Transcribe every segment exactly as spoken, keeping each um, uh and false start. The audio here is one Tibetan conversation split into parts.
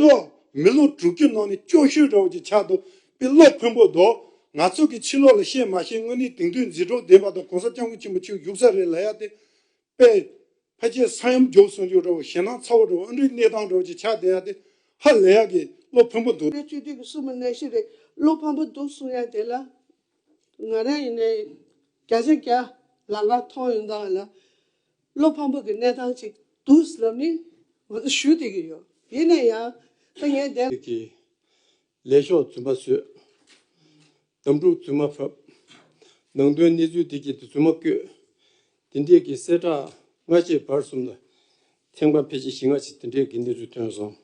ལོ་མི་ལོ་དྲུག་ཅུ་ནང་ནས་སྐྱོ་ཤོས་འདྲ་བོ་ཅིག་ཆགས་འདུག་དཔེ་བློ་ཕམ་པོ་འདུག་ང་ཚོ་གི་ཕྱི་ལོགས་ལ་བཤད་མ་བཤད་དངོས་གནས་དེང་དུས་འཛིན་གྲོགས་ལྡན་པ་དང་གོང་ས་སྐྱབས་མགོན་ཆེན་པོ་མཆོག་བཞུགས་ས་རེད་ལབ་ཡ་དེ་དཔེ་ཕལ་ཆེར་ས་ཡོམ་མགྱོགས་སོང་རྒྱུ་འདྲ་བོ་ཞེད་སྣང་ཚ་བོ་འདྲ་བོ་ཨ་འདྲའི་གནས་སྟངས་འདྲ་བོ་ཅིག་ཆགས་བསྡད་ཡ་དེ་ཧ་ལས་ཡ་གི་བློ་ཕམ་པོ་འདུག་སྤྱི་འཐུས་ཀྱི་སྲུ་མོ་ནང་བཞིན་རེད། བློ་ཕམ་པོ་འདུག་གསུང་ཡ་དེ་ལ་ང་རང་ཡིན་ནའི་བརྒྱ་ཆ་བརྒྱ་ལམ་ཁ་མཐོང་ཡོང་དང་ལ། བློ་ཕམ་པོ་གི་གནས་སྟངས་ཅིག་འདུག་ལབ་ནི་ང་ཚོ་ཞུ་བསྡད་ཀྱི་ཡོད། ཡིན་ན་ཡང་ད་ངས་བསྡད། ཀྱི་ལས་ཤོག་རྫུན་མ་བཟོས། གཏམ་ཕྲུག་རྫུན་མ་ཕབ། ནང་དོན་གནས་ཚུལ་དེ་གྱད་དེ་རྫུན་མ་བཀོད། དེ་འདྲས་ཀྱི་གསལ་བསྒྲགས་སྔ་རྗེས་བར་གསུམ་ལ་ཐེངས་པ་ཕལ་ཆེར་བཞི་ལྔ་ཞིག་དེ་འདྲས་ཀྱི་གནས་ཚུལ་ཐོན་སོང་།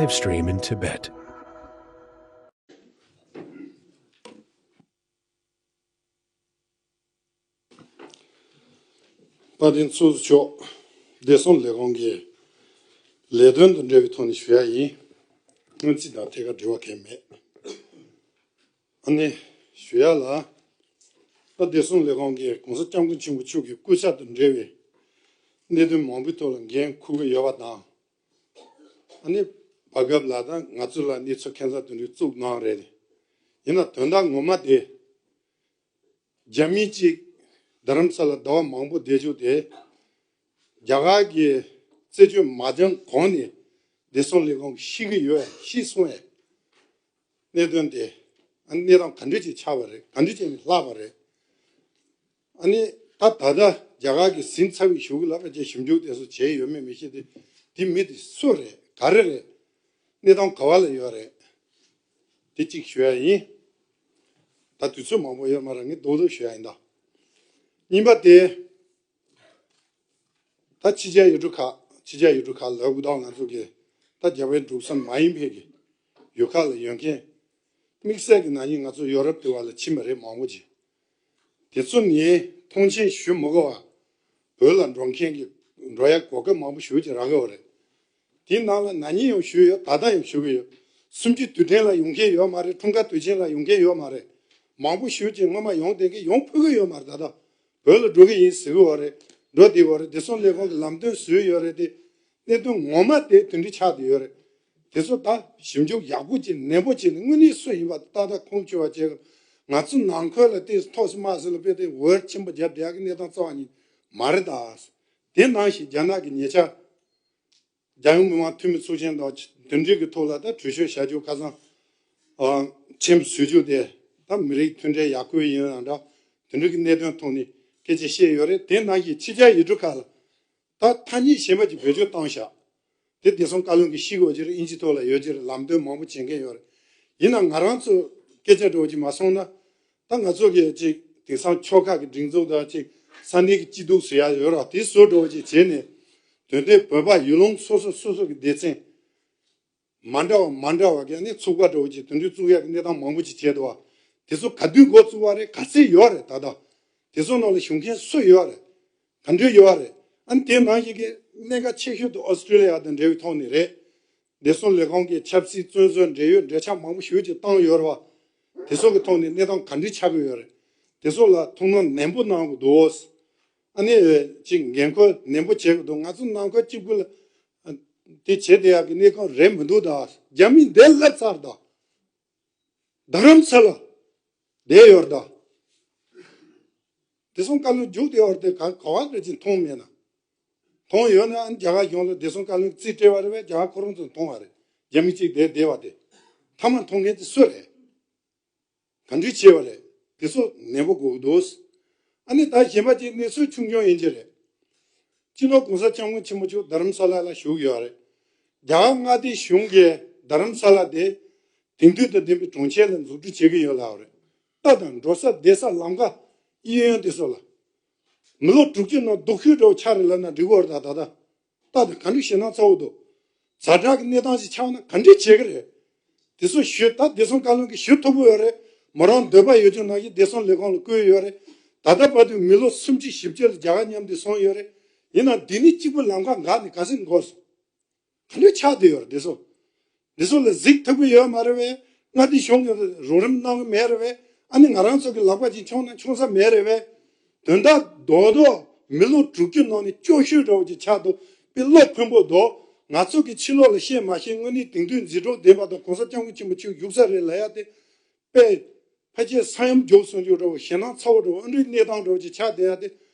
Live stream in Tibet. དཔལ་ལྡན་ཚོགས་གཙོ་མཆོག་བདེ་སྲུང་ལས་ཁུངས་ཀྱི་ལས་དོན་དང་འབྲེལ་བའི་ཐོག་ནས་ཞུ་ཡ་ཡིན། སྔོན་རྩིས་དང་ཐད་ཀར་འབྲེལ་བ་གང་ཡང་མེད། ཨ་ནི་ཞུ་ཡ་ལ། ད་བདེ་སྲུང་ལས་ཁུངས་ཀྱིས་གོང་ས་སྐྱབས་མགོན་ཆེན་པོ་མཆོག་གི་སྐུ་ཚབ་དང་འབྲེལ་བའི་གནད་དོན་མང་པོའི་ཐོག་ལ་འགན་འཁུར་གྱི་ཡོད་པ་དང་། ཨ་ནི་བར་སྐབས་ལ་ད་ང་ཚོ་ལ་གནས་ཚུལ་ཁྱད་མཚར་དེ་འདྲ་བཙུགས་གནང་རེད། ཡིན་ན་དོན་དག་ངོ་མ་དེ། རྒྱ་མི་གཅིག་རྡ་རམ་ས་ལ་ཟླ་བ་མང་པོ་བསྡད་རྒྱུ་དེ། རྒྱ་གར་གྱི་རྩད་གཅོད་མ་སྦྱངས་གོང་ནས་བདེ་སྲུང་ལས་ཁུངས་ཤི་གི་ཡོད་ཤི་སོང་ཡ། གནད་དོན་དེ་ཨ་ནི་གནས་སྟངས་ག་འདྲ་ཅིག་ཆགས་པ་རེད། ག་འདྲ་ཅིག་ནས་ལྷག་པ་རེད། ཨ་ནི་ད་ད་ལྟ་རྒྱ་གར་གྱི་ཟིན་ཚར་བའི་གཞུག་ལ་ཕལ་ཆེར་ཞིབ་འཇུག་དེ་ཚོ་བྱས་ཡོད་མེད་མི་ཤེས་ཏེ། དེ་མི་དེ་སུ་རེད། ག་རེ་རེད། གནས་སྟངས་ག་བ་ལ་ཡོད་རེད། དེ་གཅིག་ཞུ་ཡ་ཡིན། ད་དུས་ཚོད་མང་པོ་ཡོད་མ་རེད། ངས་རྡོག་རྡོག་ཞུ་ཡ་ཡིན་ད། གཉིས་པ་དེ། ད་ཕྱི་རྒྱལ་ཡུལ་གྲུ་ཁག་ཕྱི་རྒྱལ་ཡུལ་གྲུ་ཁག་ལ་འུ་ད་ང་ཚོ་གི་ད་རྒྱ་བལ་འབྲུག་གསུམ་མ་ཡིན་ཕེ་གི་ཡུལ་ཁག་ལ་ཡོད་མཁན། དམིགས་བསལ་གྱི་ནག་ཉེས་ང་ཚོ་ཡོ་རོབ་དེ་བ་ལ་ཕྱིན་པ་རེད་མང་པོ་ཅིག་དེ་ཚོ་ནི་མཐོང་མཆན་ཞུ་མི་དགོས་པ། བོད་ལ་འགྲོ་མཁན་གྱི་འགྲོ་ཡ་གོ་སྐབས་མང་པོ་ཞེ་ཅིག་རག་གི་ཡོད་རེད། དེའི་ནང་ལ་ན་ནིང་ཡང་ཞུས་ཡོད། ད་ལྟ་ཡང་ཞུ་གི་ཡོད། གསུམ་བཅུའི་དུས་དྲན་ལ་ཡོང་མཁན་ཡོད་མ་རེད། འཁྲུངས་སྐར་དུས་ཆེན་ལ་ཡོང་མཁན་ཡོད་མ་རེད། མང་པོ་ཞེ་ཅིག་སྔོན་མ་ཡོང་བསྡད་མཁན་ཡོང་ཕོད་ཀྱི་ཡོད་མ་རེད། ད་ལྟ་བོད་ལ་འགྲོ་གི་ཡིན་ཟེར་གི་ཡོད་རེད། འགྲོ་བསྡད་ཡོད་རེད། བདེ་སྲུང་ལས་ཁུངས་ཀྱི་ལམ་སྟོན་བཟོས་ཡོད་རེད་དེ། གནད་དོན་ངོ་མ་དེ་དེ་འདྲ་ཆགས་བསྡད་ཡོད་རེད། དེ་ཚོ་ད་ཞིབ་འཇུག་ཡག་པོ་བྱས་ནན་པོ་བྱས་ནས་དངོས་གནས་སུ་ཡིན་པ་ཏག་ཏག་ཁུངས་འཁྱོལ་བ་བྱས། ང་ཚོ་ནང་ཁུལ་ལ་དེ་ཐོག་སུ་མ་སུ་ལ་དཔེ་དེ་འོད་ཆེན་པོ་བརྒྱབ་བསྡད་ཡག་གི་གནས་སྟངས་རྩ་བ་ཉིད་མ་རེད་ད། དེ་ནང་བཞིན་རྒྱ་ནག་གི་ཉེ་ཆར་རྒྱལ་ཡོངས་མི་དམངས་འཐུས་མི་ཚོགས་ཆེན་དང་དེ་འདྲའི་གི་ཐོག་ལ་ད་གྲོས་ཆོད་བཞག་རྒྱུ་ཁ་སང་ཨ་ཆེན་པོ་བཟོ་རྒྱུ་དེ་ད་མི་རིགས་མཐུན་སྒྲིལ་ཡར་སྐུལ་ཡིན་ཡང་འདྲ། དེ་འདྲའི་གི་གནད་དོན་ཐོག་ནས་སྐད་ཆ་བཤད་ཡོད་རེད། དེ་ནང་བཞིན་ཕྱི་རྒྱལ་ཡུལ་གྲུ་ཁག་ལ་ད་ཐ་སྙད་གཞན་པ་ཅིག་བེད་སྤྱོད་བཏང་བཞག་དེ་བདེ་སྲུང་བཀའ་བློན་གྱིས་ཤེས་དགོས་ཀྱི་རེད། དབྱིན་ཇི་ཐོག་ལ་ཡོད་ཀྱི་རེད། ལམ་སྟོན་མང་པོ་བྱེད་མཁན་ཡོད་རེད། ཡིན་ནའང་ང་རང་ཚོ་སྐད་ཆ་འདྲ་བོ་ཅིག་མ་སོང་ན། ད་ང་ཚོ་གི་ཅིག་དེང་སང་ཕྱོགས་ཁག་གི་སྒྲིག་འཛུགས་དང་ཅིག་ས་གནས་ཀྱི་སྐྱིད་སྡུག་ཟེར་ཡ་ཡོད་ར། དེ་བཟོ་འདྲ་བོ་ཅིག་བྱས་ནས་དོན་དེ་བོད་པ་ཡུལ་ལུང་སོ་སོ་སོ་སོ་གི་སྡེ་ཚན་མ་འདྲ་བ་མ་འདྲ་བ་གི་ནི་ཚོགས་པ་འདྲ་བོ་ཅིག་དོན་འགྲུལ་བཙུགས་ཡ་གི་གནས་སྟངས་མང་པོ་ཅིག་བྱས་འདུག་བ། དེ་ཚོ་ག་དུས་འགོ་བཙུགས་བ་རེད། ག་ཚད་ཡོད་རེད། ད་ལྟ་དེ་ཚོ་ནང་ལ་ཞུགས་མཁན་སུ་ཡོད་རེད། ག་འདྲ་ཡོད་རེད། ཨ་ནི་དེ་ནང་བཞིན་གྱི་གནད་འགག་ཆེ་ཤོས་དེ་ཨོ་སི་ཀྲི་ལི་ཡ་དང་འབྲེལ་བའི་ཐོག་ནས་རེད། བདེ་སྲུང་ལས་ཁུངས་ཀྱི་ཆབ་སྲིད་བཙོན་ཟུར་འབྲེལ་ཡོད་འབྲེལ་ཆགས་མང་པོ་ཞེ་ཅིག་བཏང་ཡོད་རེད་བ། དེ་ཚོ་གི་ཐོག་ནས་གནས་སྟངས་ག་འདྲ་ཆགས་ཀྱི་ཡོད་རེད། དེ་ཚོ་ལ་ཐུགས་སྣང་ནན་པོ་གནང་དགོས་འདུག་ཨ་ནི་ཅིག་འགན་ཁུར་ནན་པོ་བྱེད་དགོས་འདུག་ང་ཚོ་ནང་ཁུལ་གཅིག་པུ་ལ་དེ་བྱེད་བསྡད་ཡག་གི་གནས་སྐབས་རེད་མི་འདུག་ད་རྒྱ་མི་འདིར་སླེབས་ཚར་ད། རྡ་རམ་ས་ལ་བསྡད་ཡོད་རེད་ད། བདེ་སྲུང་བཀའ་བློན་རྒྱུགས་བསྡད་ཡོད་རེད་དེ་ག་ག་བ་རེད་ཅིག་མཐོང་མེད་ན། མཐོང་ཡོད་ན་ཨ་ནི་རྒྱ་གར་གཞུང་ལ་བདེ་སྲུང་བཀའ་བློན་རྩིས་སྤྲད་པ་རེད་པས། རྒྱ་གར་ཁོ་རང་ཚོ་མཐོང་བ་རེད། རྒྱ་མི་གཅིག་བསྡད་བསྡད་པ་དེ་མཐའ་མ་མཐོང་མཁན་དེ་སུ་རེད། ག་འདྲ་བྱས་པ་རེད། དེ་ཚོ་ནན་པོ་དགོས་ཀྱི་འདུག་ཨ་ནི་ད་གཞན་པ་ཅིག་གནས་ཚུལ་ཆུང་ཆུང་ཡིན་གྱི་རེད། སྤྱི་ནོར་གོང་ས་སྐྱབས་མགོན་ཆེན་པོ་མཆོག་རྡ་རམ་ས་ལ་ལ་བཞུགས་ཡོད་རེད། རྒྱ་གར་མངའ་སྡེ་གཞུང་གིས་རྡ་རམ་ས་ལ་དེ་དེང་དུས་དང་ལྡན་པའི་གྲོང་ཁྱེར་ལ་འཛུགས་སྐྲུན་བྱེད་ཀྱི་ཡོད་ལབ་རེད། ལྟ་དང་འགྲོ་ས་བསྡད་ས་ལམ་ཁ་གཡས་གཡོན་དེ་ཚོ་ལ། མི་ལོ་དྲུག་ཅུ་ནང་སྡུག་ཤོས་འདྲ་བོ་ཆགས་རེད་ལབ་ན་འགྲིག་གི་རེད། ད་ད་ལྟ་ལྟ་དང་ག་འདྲ་ཞེད་སྣང་ཚ་བོ་འདུག་ཛ་དྲག་གི་གནས་སྟངས་ཤིག་ཆགས་ན་ག་འདྲ་བྱེད་ཀྱི་རེད། དེ་ཚོ་ཞུ་ད་བདེ་སྲུང་བཀའ་བློན་གྱིས་ཞུ་ཐུབ་ཀྱི་ཡོད་རེད། མོ་རང་འདོད་པ་ཡོད་ཅོག་ནང་བཞིན་བདེ་སྲུང་ལས་ཁུངས་ལ་བསྐུར་ཡོད་རེད། ད་ལྟ་བར་དུ་མི་ལོ་སུམ་ཅུ་བཞི་བཅུ་ལ་རྒྱ་གར་མཉམ་དུ་སོང་ཡོད་རེད། ཡིན་ནའང་འདི་ནི་གཅིག་པུ་ལམ་ཁ་འགག་ནས་ག་ཚོད་འགོར་སོང་། ག་འདྲ་ཆགས་བསྡད་ཡོད་རེད། དེ་ཚོ་དེ་ཚོ་ལ་གཟིགས་ཐུབ་ཀྱི་ཡོད་མ་རེད་པས། མངའ་སྡེ་གཞུང་གིས་རོགས་རམ་གནང་གི་མེད་རེད་པས། ཨ་ནི་ང་རང་ཚོ་གི་ལག་པ་ཅིག་མཆོང་ན་མཆོང་ས་མེད་རེད་པས། དོན་དག་རྡོག་རྡོག་ མི་ལོ་དྲུག་ཅུ་ནང་ནས་སྐྱོ་ཤོས་འདྲ་བོ་ཅིག་ཆགས་འདུག་དཔེ་བློ་ཕམ་པོ་འདུག་ང་ཚོ་གི་ཕྱི་ལོགས་ལ་བཤད་མ་བཤད་དངོས་གནས་དེང་དུས་འཛིན་གྲོགས་ལྡན་པ་དང་གོང་ས་སྐྱབས་མགོན་ཆེན་པོ་མཆོག་བཞུགས་ས་རེད་ལབ་ཡ་དེ། དཔེ་ཕལ་ཆེར་ས་ཡོམ་རྒྱབ་སོང་རྒྱུ་འདྲ་བོ་ཞེད་སྣང་ཚ་བོ་འདྲ་བོ་ཨ་འདྲའི་གནས་སྟངས་འདྲ་བོ་ཅིག་ཆགས་བསྡད་ཡ་དེ་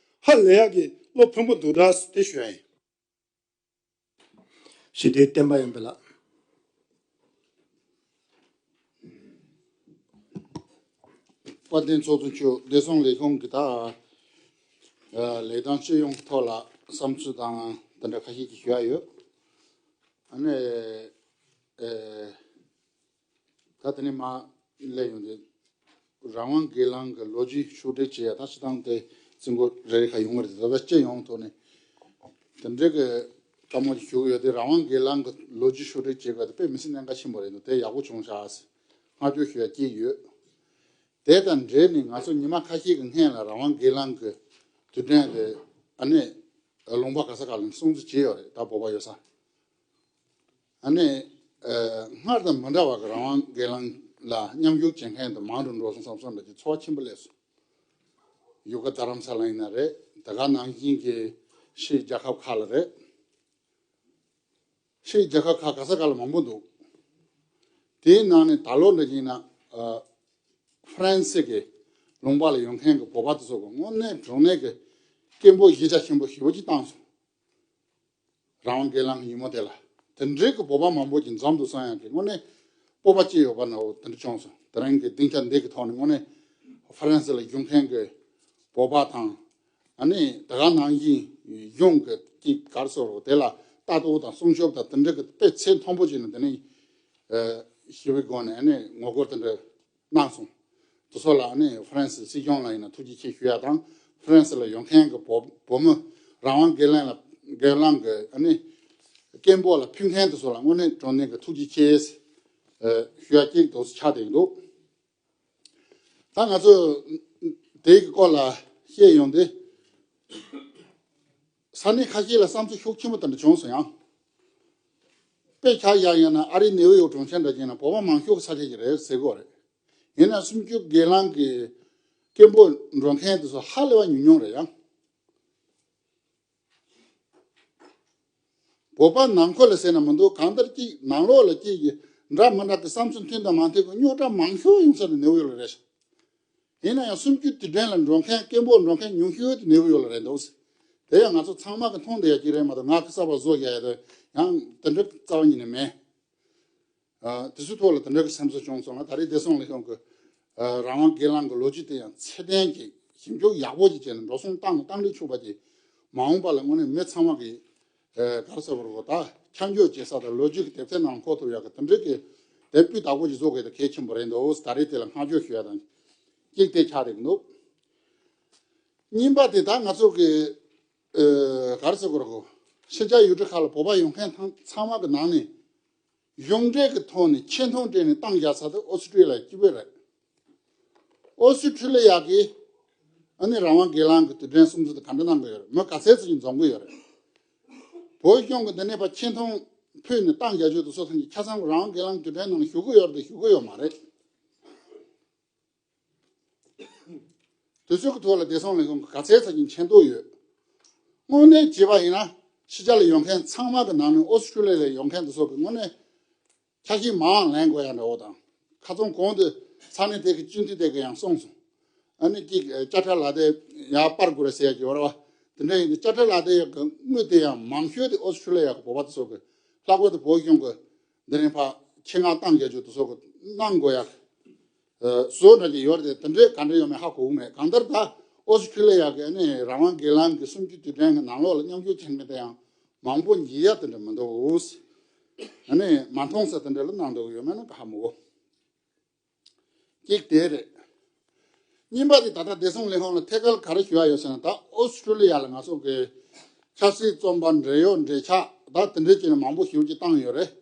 ཧ་ལས་ཡ་གི་བློ་ཕམ་པོ་འདུག་ད་དེ་ཞུ་ཡ་ཡིན། ཞི་བདེའི་བསྟན་པ་ཡིན་པས་ལགས། དཔལ་ལྡན་ཚོགས་གཙོ་མཆོག་བདེ་སྲུང་ལས་ཁུངས་ཀྱི་ད་ལས་དོན་སྤྱི་ཡོངས་ཐོག་ལ་བསམ་ཚུལ་དང་དེ་འདྲ་ཁ་ཤས་ཀྱི་ཞུ་ཡ་ཡོད། ཨ་ནི་ད་དེ་ནས་མ་སླེབས་ཡོང་དུས། རང་དབང་སྒེར་ལངས་ཀྱི་ལོ་རྒྱུས་ཕྱོགས་སྒྲིག་བྱེད་ཡ་ད་སྤྱི་བཏང་དེ་རྩིས་འགོ་རེ་རེ་ཁ་ཡོང་གི་རེད། ད་ལྟ་སྤྱི་ཡོངས་ཐོག་ནས་དེ་འདྲའི་གི་བཀའ་མོལ་ཞུ་གི་ཡོད་དེ། རང་དབང་སྒེར་ལངས་ཀྱི་ལོ་རྒྱུས་ཕྱོགས་སྒྲིག་བྱེད་དགོས་དེ་དཔེ་མི་སྲིད་གནད་འགག་ཆེན་པོ་རེད་འདུག་དེ་ཡག་པོ་བྱུང་ཤག་ཟེར་བསྔགས་བརྗོད་ཞུ་ཡ་གཅིག་ཡོད། དེ་དང་འབྲེལ་ནས་ང་ཚོ་ཉི་མ་ཁ་ཤས་ཀྱི་སྔོན་ལ་རང་དབང་སྒེར་ལངས་ཀྱི་དུས་དྲན་དེ་ཨ་ནི་ལུང་པ་ག་ས་ག་ལ་སྲུང་བརྩི་བྱས་ཡོད་རེད། ད་བོད་པ་ཡོད་ས། ཨ་ནི། ཨ། སྔར་དང་མི་འདྲ་བ་གི་རང་དབང་སྒེར་ལངས་ལ་མཉམ་ཞུགས་བྱེད་མཁན་དུ་མང་དུ་འགྲོ་སོང་བསམ་སོང་འདྲ་གི་ཚོར་བ་ཆེན་པོ་སླེབས་སོང་། ཡུལ་སྐོར་རྡ་རམ་ས་ལ་ཡིན་ན་རེད། དེ་ག་ནང་བཞིན་གྱི་ཕྱིའི་རྒྱལ་ཁབ་ཁག་ལ་རེད། ཕྱིའི་རྒྱལ་ཁབ་ཁག་ག་ས་ག་ལ་མང་པོ་འདུག་དེའི་ནང་ནས་ད་ལོ་འདྲ་ཡིན་ན། ཨ། ཧྥ་རན་སི་གི་ལུང་པ་ལ་ཡོད་མཁན་གྱི་བོད་པ་དེ་ཚོ་གི་དངོས་གནས་དྲང་གནས་ཀྱི་སྐད་འབོད་གཞི་རྒྱ་ཆེན་པོ་ཞེ་པོ་ཅིག་བཏང་སོང་། རང་དབང་སྒེར་ལངས་ཀྱི་ཉིན་མོ་དེ་ལ། དེ་འདྲའི་གི་བོད་པ་མང་པོ་ཅིག་འཛོམས་འདུག་བསམ་ཡག་གི་དངོས་གནས་སྤོབས་པ་སྐྱེ་ཡོད་པ་འདྲ་བོ་དེ་འདྲ་བྱུང་སོང་། དེ་རིང་གི་སྡིངས་ཆ་འདི་གི་ཐོག་ནས་དངོས་གནས་ཧྥ་རན་སི་ལ་བཞུགས་མཁན་གི་བོད་པ་དང་། ཨ་ནི་དེ་ག་ནང་བཞིན་གཞུང་གི་ཅིག་ག་རེ་ཟེར་དགོས་རེད། དེ་ལ་ལྟ་རྟོག་དང་སྲུང་སྐྱོབ་དང་དེ་འདྲ་གི་དཔེ་ཚད་མཐོན་པོ་བྱས་ནས་དེ་ནས་ཞི་བའི་སྒོ་ནས་ཨ་ནི་ངོ་རྒོལ་དེ་འདྲ་གནང་སོང་། དེ་ཚོ་ལ་ནི་ཧྥ་རན་སི་སྲིད་གཞུང་ལ་ཡིན་ན་ཐུགས་རྗེ་ཆེ་ཞུ་ཡ་དང་། ཧྥ་རན་སི་ལ་ཡོད་མཁན་གྱི་བོད་བོད་མི་རང་དབང་སྒེར་ལངས་ལ་སྒེར་ལངས་ཀྱི་ཨ་ནི་སྐད་འབོད་ལ་ཕུལ་མཁན་དེ་ཚོ་ལ་དངོས་གནས་དྲང་གནས་ཀྱི་ཐུགས་རྗེ་ཆེ་ཞུ་ཡ་གཅིག་དེ་ཆགས་བསྡད་ཀྱི་འདུག་ད་ང་ཚོ་དེའི་སྐོར་ལ་བཤད་ཡོང་དུས། ས་གནས་ཁ་ཤས་ལ་བསམ་ཚུལ་ཤུགས་ཆེན་པོ་དེ་འདྲ་བྱུང་སོང་ཡང་། དཔེ་ཆ་བཞག་ཡོད་ན་ཨ་རིའི་ནེའུ་ཡོག་གྲོང་ཁྱེར་འདྲ་ཅིག་ན་བོད་པ་མང་ཤོས་ཀྱི་ས་ཆ་ཞིག་རེད་ཟེར་གྱི་ཡོད་རེད། ཡིན་ན་གསུམ་བཅུ་སྒེར་ལངས་ཀྱི་སྐད་འབོད་འགྲོ་མཁན་དེ་ཚོ་ཧ་ལས་པ་ཉུང་ཉུང་རེད་ཡང་། བོད་པ་ནང་ཁུལ་ལ་ཟེར་ན་མི་འདུག་གང་ལྟར་གཅིག་ནང་ལོགས་ལ་གཅིག་གི་འདྲ་མི་འདྲ་གི་བསམ་ཚུལ་མཐུན་དང་མ་མཐུན་གྱི་རྙོག་དྲ་མང་ཤོས་ཡོང་ས་ནི་ནེའུ་ཡོག་ལ་རེད་ཤག་ཡིན་ན་ཡང་གསུམ་བཅུ་དུས་དྲན་ལ་འགྲོ་མཁན་སྐད་འབོད་འགྲོ་མཁན་ཉུང་ཤོས་དེ་ནེའུ་ཡོག་ལ་རེད་འདུག་དེ་ཡང་ང་ཚོ་ཚང་མ་གི་མཐོང་བསྡད་ཡ་གཅིག་རེད་མ་གཏོགས་ང་གི་གསར་པ་བཟོ་ཡ་ཡ་དེ་ཡང་དེ་འདྲ་རྩ་བ་ཉིད་ནས་མེད། ཨ། དེ་ཚོའི་ཐོག་ལ་དེ་འདྲ་གི་སེམས་གསོ་བྱུང་སོང་ན། ད་རེས་བདེ་སྲུང་ལས་ཁུངས་ཀྱི་ཨ། རང་དབང་སྒེར་ལངས་ཀྱི་ལོ་རྒྱུས་དེ་ཡང་ཚད་ལྡན་གྱི་ཞིབ་འཇུག་ཡག་པོ་ཅིག་བྱས་ནས་འགྲོ་སོང་བཏང་བཏང་འདྲི་ཆོག་པ་ཅིག་མ་འོངས་པ་ལ་དངོས་གནས་མི་ཚང་མ་གི་ཨ། ག་རེ་ཟེར་དགོས་རེད་གོ་ད་ཁྱབ་འཇུག་བྱེད་ས་དང་ལོ་རྒྱུས་ཀྱི་དེབ་ཐེར་ནང་འཁོད་ཐུབ་ཡག་གི་དེ་འདྲ་གི་དེབ་སྤུས་དག་པོ་ཅིག་བཟོ་དགོས་དེ་གལ་ཆེན་པོ་རེད་འདུག་ད་རེས་དེ་ལ་བསྔགས་བརྗོད་ཞུ་ཡ་དང་གཅིག་དེ་ཆགས་བསྡད་ཀྱི་འདུག་གཉིས་པ་དེ་ད་ང་ཚོ་གི་ཨ། ག་རེ་ཟེར་དགོས་རེད་གོ་ཕྱི་རྒྱལ་ཡུལ་གྲུ་ཁག་ལ་བོད་པ་ཡོད་མཁན་ཚང་ཚང་མ་གི་ནང་ནས། གཞུང་འབྲེལ་གྱི་ཐོག་ནས་ཆེ་མཐོང་སྤྲད་ནས་བཏང་བཞག་ས་དེ་ཨོ་སི་ཁྲུ་ལི་ཡ་གཅིག་པོ་རེད། ཨོ་སི་ཁྲུ་ལི་ཡ་གིས་ཨ་ནི་རང་དབང་སྒེར་ལངས་ཀྱི་དུས་དྲན་སྲུང་བརྩི་དེ་ག་འདྲ་གནང་གི་ཡོད་རེད། མི་ག་ཚད་ཙམ་ཞིག་འཛོམས་ཀྱི་ཡོད་རེད། བོད་གཞུང་གི་འདི་ནས་ཕར་ཆེ་མཐོང་ཕུལ་ནས་བཏང་བཞག་རྒྱུ་དེ་ཚོ་ཐམས་ཅད་ཆ་ཚང་རང་དབང་སྒེར་ལངས་དུས་དྲན་ནང་ཞུགས་ཀྱི་ཡོད་རེད་དེ་ཞུགས་ཀྱི་ཡོད་མ་རེད། དུས་ཚོད་ཀྱི་ཐོག་ལ་བདེ་སྲུང་ལས་ཁུངས་ཀྱི་ག་ཚད་ཙམ་གྱི་མཁྱེན་རྟོགས་ཡོད། དངོས་གནས་བྱས་པ་ཡིན་ན་ཕྱི་རྒྱལ་ལ་ཡོད་མཁན་ཚང་མ་གི་ནང་ནས་ཨོ་སི་ཁྲུ་ལི་ཡ་ལ་ཡོད་མཁན་དེ་ཚོ་གི་དངོས་གནས་འཆར་གཞི་མང་ལེན་དགོས་ཡ་འདྲ་བོ་དང་། ཁ་སང་གོང་དུ་ས་གནས་དེ་གི་སྤྱི་འཐུས་དེ་གི་ཡང་གསུངས་སོང་། ཨ་ནི་གཅིག་དཔྱ་ཁྲལ་ལག་དེབ་ཡར་སྤར་དགོས་རེད་ཟེར་ཡ་གི་ཡོད་རེད་བ། དེ་འདྲ་ཡིན་དུས་དཔྱ་ཁྲལ་ལག་དེབ་ཡ་གི་དངུལ་དེ་ཡང་མང་ཤོས་དེ་ཨོ་སི་ཁྲུ་ལི་ཡ་གི་བོད་པ་དེ་ཚོ་གི་ལྷག་པར་དུ་བོད་གཞུང་གི་འདི་རིང་ཕར་ཆེད་མངགས་བཏང་རྒྱ་ཆེ་དེ་ཚོ་གི་གནང་དགོས་ཡ། བཟོ་འདྲ་ཅིག་ཡོད་རེད་དེ། དེ་འདྲའི་ག་འདྲ་ཡོད་མེད་ཧ་གོ་གི་མེད། གང་ལྟར་ད་ཨོ་སི་ཁྲུ་ལི་ཡ་གི་ནི་རང་དབང་སྒེར་ལངས་ཀྱི་གསུམ་བཅུ་དུས་དྲན་གྱི་ནང་ལོགས་ལ་མཉམ་ཞུགས་བྱེད་མི་དེ་ཡང་མང་པོ་འགྱིག་ཡ་དེ་འདྲ་མི་འདུག་ཨ་ནི་མ་མཐོང་ས་དེ་འདྲ་ལ་གནང་འདུག་ཡོད་མེད་ན་ག་ཧ་མི་གོ་གཅིག་དེ་རེད། གཉིས་པ་དེ་ད་ལྟ་བདེ་སྲུང་ལས་ཁུངས་ལ་ཐད་ཀར་ག་རེ་ཞུ་ཡ་ཡོད་ཟེར་ན། ད་ཨོ་སི་ཁྲུ་ལི་ཡ་ལ་ང་ཚོ་གི་ཆབ་སྲིད་བཙོན་པ་འབྲེལ་ཡོད་འབྲེལ་ཆགས་ད་དེ་འདྲའི་ཅིག་ནས་མང་པོ་ཞེ་པོ་ཅིག་བཏང་ཡོད་རེད།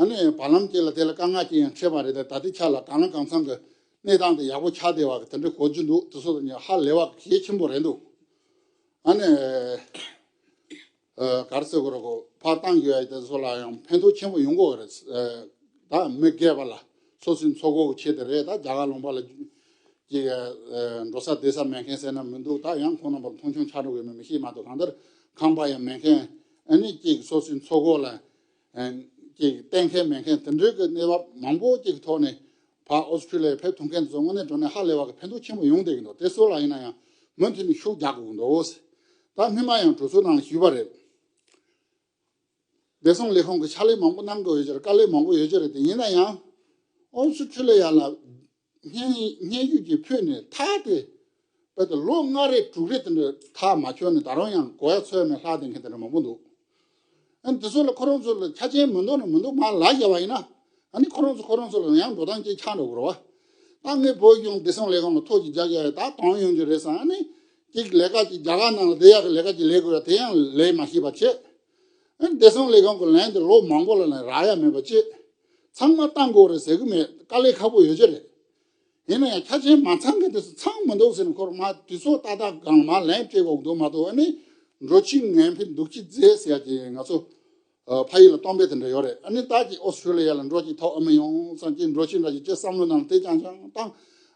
ཨ་ནི་བར་ལམ་ཅིག་ལ་དེ་ལ་དཀའ་ངལ་ཅིག་ཡང་འཕྲད་པ་རེད་དེ། ད་ལྟའི་ཆ་ལ་གང་ལ་གང་འཚམ་གྱི་གནས་སྟངས་དེ་ཡག་པོ་ཆགས་བསྡད་པ་གི་དེ་འདྲ་གོ་རྒྱུ་འདུག་དེ་ཚོ་དང་ཧ་ལས་པ་གལ་ཆེན་པོ་རེད་འདུག་ཨ་ནི་ཨ་ག་རེ་ཟེར་དགོས་རེད་གོ་ཕར་བཏང་རྒྱུ་ཡ་དེ་ཚོ་ལ་ཡང་ཕན་ཐོགས་ཆེན་པོ་ཡོང་གི་ཡོད་རེད། ཨ་ད་མི་སྒེར་པ་ལ་སོ་སོའི་འཚོ་གོ་གི་ཆེད་དུ་རེད། ད་རྒྱ་གར་ལུང་པ་ལ་ ཅིག་འགྲོ་ས་བསྡད་ས་མེད་མཁན་ཟེར་ན་མི་འདུག་ད་ཡང་ཁོང་རྣམ་པར་མཐོང་ཆུང་ཆགས་འགྲོ་གི་མེད་མི་ཤེས་མ་གཏོགས། གང་ལྟར་ཁང་པ་ཡང་མེད་མཁན། ཨ་ནི་ཅིག་སོ་སོའི་འཚོ་གོ་ལ་ཅིག་གཏན་འཁེལ་མེད་མཁན་དེ་འདྲའི་གི་གནས་བབ་མང་པོ་ཅིག་གི་ཐོག་ནས་ཕར་ཨོ་སི་ཁྲུ་ལི་ཡ་ཕེབས་ཐུབ་མཁན་དེ་ཚོ་དངོས་གནས་དྲང་གནས་ཧ་ལས་པ་གི་ཕན་ཐོགས་ཆེན་པོ་ཡོང་བསྡད་ཀྱི་འདུག་དེ་ཚོ་ལ་ཡིན་ན་ཡང་མུ་མཐུད་ནས་ཤུགས་རྒྱག་དགོས་ཀྱི་འདུག་ད་སྔོན་མ་ཡང་གྲོས་ཚོགས་ནང་ཞུས་པ་རེད། བདེ་སྲུང་ལས་ཁུངས་ཀྱི་ཕྱག་ལས་མང་པོ་གནང་དགོས་ཡོད་ཀྱི་རེད། དཀའ་ལས་མང་པོ་ཡོད་ཀྱི་རེད། དེ་ཡིན་ན་ཡང་ཨོ་སི་ཁྲུ་ལི་ཡ་ལ་སྙན་སྙན་ཞུ་ཅིག་ཕུལ་ནས་ཐག་དེ་རྦད་དེ་ལོ་ལྔ་རེ་དྲུག་རེ་དེ་འདྲ་ཐག་མ་ཆོད་ནས་ད་རུང་ཡང་གོ་ཡ་ཚོད་ཡ་མེད་ལྷག་བསྡད་མཁན་དེ་འདྲ་མང་པོ་འདུག་ཨ་ནི་དེ་ཚོ་ལ་ཁོ་རང་ཚོ་ལ་ཆ་རྐྱེན་མི་འདུག་ན་མི་འདུག་མར་ལབ་བཞག་པ་ཡིན་ན། ཨ་ནི་ཁོ་རང་ཚོ་ཁོ་རང་ཚོ་ལ་ཡང་འགྲོ་སྟངས་ཅིག་ཆགས་འགྲོ་གི་རེད་བ། ད་ངས་བོད་གཞུང་བདེ་སྲུང་ལས་ཁུངས་ལ་ཐོ་ཅིག་རྒྱག་ཡ་ཡོད། ད་གཏོང་ཡོང་རྒྱུ་རེད་བསམ། ཨ་ནི་ཅིག་ལས་ཀ་ཅིག་རྒྱ་གར་ནང་ལ་བསྡད་ཡག་གི་ལས་ཀ་ཅིག་ལས་དགོས་ཡ་དེ་ཡང་ལས་མ་ཤེས་པ་བྱས། ཨ་ནི་བདེ་སྲུང་ལས་ཁུངས་ཀྱི་ལན་དེ་ལོ་མང་པོ་ལ་ནས་རག་ཡ་མེད་པ་བྱས། ཚང་མ་བཏང་དགོས་རེད་ཟེར་གི་མེད། དཀའ་ལས་ཁག་པོ་ཡོད་ཀྱི་རེད། ཡིན་ན་ཡང་ཆ་རྐྱེན་མ་ཚང་གི་དུས་སུ་ཚང་མི་འདུག་ཟེར་ནས་ཁོར་མ་དུས་ཚོད་ཏག་ཏག་སྒང་མ་ལན་སྤྲད་དགོས་འདུག་མ་གཏོགས། ཨ་ནི་འགྲོ་ཕྱི་ངན་འཕེན་འདུག་ཕྱི་མཛེས་ཟེར་ཡ་ཅིག་ང་ཚོ་ཨ་ཕ་ཡུལ་ལ་གཏོང་དཔེ་དེ་འདྲ་ཡོད་རེད། ཨ་ནི་ད་ཅིག་ཨོ་སི་ཁྲུ་ལི་ཡ་ལ་འགྲོ་ཅིག་ཐོབ་ཨ་མི་ཡོང་བསམ་གྱི་འགྲོ་ཕྱི་འདྲ་ཅིག་ཅེས་བསམ་བློ་ནང་དེ་རྐྱང་རྐྱང་བཏང་།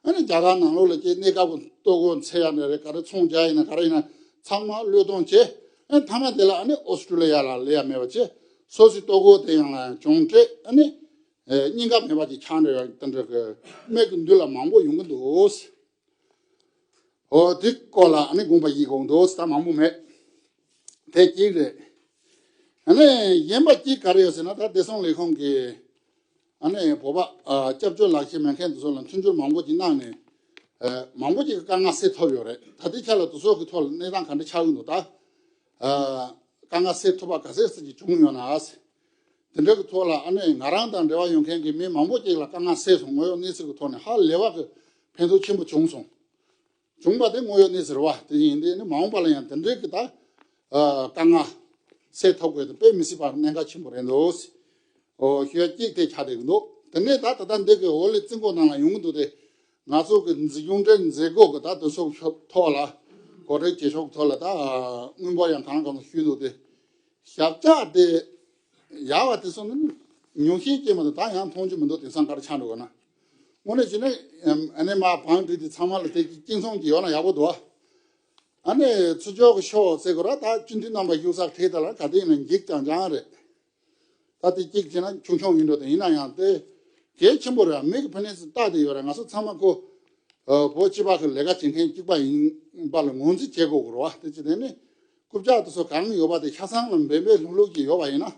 ཨ་ནི་རྒྱ་གར་ནང་ལོགས་ལ་ཅིག་གནས་སྐབས་ཀྱི་ལྟོ་གོས་འཚོལ་ཡ་འདྲ་རེད། ག་རེ་ཚོང་རྒྱག་ཡིན་ན་ག་རེ་ཡིན་ན་ཚང་མ་བློས་གཏོང་བྱས། ཨ་ནི་མཐའ་མ་དེ་ལ་ཨ་ནི་ཨོ་སི་ཁྲུ་ལི་ཡ་ལ་སླེབས་ཡ་མེད་པ་བྱས། སོ་སོའི་ལྟོ་གོས་དེ་ཡང་ལ་ཡང་གྱོང་སྤྲད། ཨ་ནི། ཨེ། སྙིང་ག་མེད་པ་ཅིག་ཆགས་འདྲ་ཡོད་དེ་འདྲ་གི་མིག་གི་མདུན་ལ་མང་པོ་ཡོང་གི་འདུག་འོ་དེ་སྐོར་ལ་ཨ་ནི་དགོངས་པ་བཞེས་དགོས་འདུག་ད་མང་པོ་མེད། དེ་གཅིག་རེད། ཨ་ནི་གཞན་པ་གཅིག་ག་རེ་ཡོད་ཟེར་ན། ད་བདེ་སྲུང་ལས་ཁུངས་ཀྱི་ཨ་ནི་བོད་པ་ཨ་སྐྱབས་བཅོལ་ལག་ཁྱེར་མེད་མཁན་དེ་ཚོ་ལ་མཐུན་འགྱུར་མང་པོ་ཅིག་གནང་ནས། ཨ། མང་པོ་ཅིག་གི་དཀའ་ངལ་སེལ་ཐུབ་ཡོད་རེད། ད་ལྟའི་ཆ་ལ་དེ་ཚོ་གི་ཐོག་ལ་གནས་སྟངས་ག་འདྲ་ཆགས་ཀྱི་འདུག་ད་ཨ་དཀའ་ངལ་སེལ་ཐུབ་པ་ག་ཚད་ཙམ་ཅིག་བྱུང་ཡོད་ན། དེ་འདྲ་གི་ཐོག་ལ་ཨ་ནི་ང་རང་དང་འབྲེལ་བ་ཡོད་མཁན་གྱི་མི་མང་པོ་ཅིག་ལ་དཀའ་ངལ་སེལ་སོང་། དངོས་ཡོད་གནས་ཚུལ་གྱི་ཐོག་ནས་ཧ་ལས་པ་གི་ཕན་ཐོགས་ཆེན་པོ་བྱུང་སོང་། བྱུང་བ་དེ་དངོས་ཡོད་གནས་ཚུལ་རེད་བ། དེ་ཡིན་དུས་ནི་མ་འོངས་པ་ལ་ཡང་དེ་འདྲའི་གི་ད་ཨ་དཀའ་ངལ་སེལ་ཐུབ་དགོས་དེ་དཔེ་མི་སྲིད་པ་གནད་འགག་ཆེན་པོ་རེད་འདུག་ཨོ་ཞུ་ཡ་གཅིག་དེ་ཆགས་བསྡད་ཀྱི་འདུག་དེ་ནས་ད་ད་ལྟ་འདི་གི་འོ་ལི་རྩིས་འགོ་ནང་ལ་ཡོང་གི་འདུག་སྟེ། ང་ཚོ་གི་འཛིན་སྐྱོང་འབྲེལ་མཛད་སྒོ་གི་ད་དེ་ཚོ་ཐོག་ལ་གོ་སྒྲིག་བྱེད་ཕྱོགས་ཐོག་ལ་ད་སྔོན་པོ་ཡང་གང་གང་ཞུས་འདུག་སྟེ། ཞབས་བཅགས་དེ་ཡག་པ་དེ་ཚོ་ནི་ཉུང་ཤས་ཀྱིས་མ་གཏོགས་ད་ཡང་མཐོང་རྒྱུ་མི་འདུག་དེང་སང་ག་རེ་ཆགས་འགྲོ་གི་ན། དངོས་གནས་བྱས་ན་ཨ་ནི་མར་བང་སྒྲིག་དེ་ཚང་མ་ལ་དེ་གཅིག་མཚུངས་ཀྱི་ཡོད་ན་ཡག་པོ་འདུག་ཨ་ནི་ཚུར་ཕྱོགས་ཀྱི་ཕྱོགས་ཟེར་དགོས་ར། ད་སྤྱི་འཐུས་རྣམ་པ་བཞུགས་སར་ཁྲིད་ད་ལ་ག་དེ་ཡིན་ན་འགྱིག་རྐྱང་རྐྱང་རེད། ད་དེ་གཅིག་བྱས་ན་ཆུང་ཆུང་ཡིན་འགྲོ། དེ་ཡིན་ན་ཡང་དེ་གལ་ཆེན་པོ་རེད། མི་གི་ཕུ་ནུ་ཚོ་ལྟ་དེ་ཡོད་རེད། ང་ཚོ་ཚང་མ་ཁོ་ཨ་བོད་སྤྱི་པ་གི་ལས་ཀ་བྱེད་མཁན་གཅིག་པ་ཡིན་པ་ལ་ངོས་འཛིན་བྱེད་དགོས་དགོས་རེད་བ། དེ་ཅི་དེ་ནི་རྐུབ་བཀྱག་དེ་ཚོ་གང་ཡོད་པ་དེ་ཆ་ཚང་ལ་འབད་འབད་ལྷུག་ལྷུག་ཅིག་ཡོད་པ་ཡིན་ན།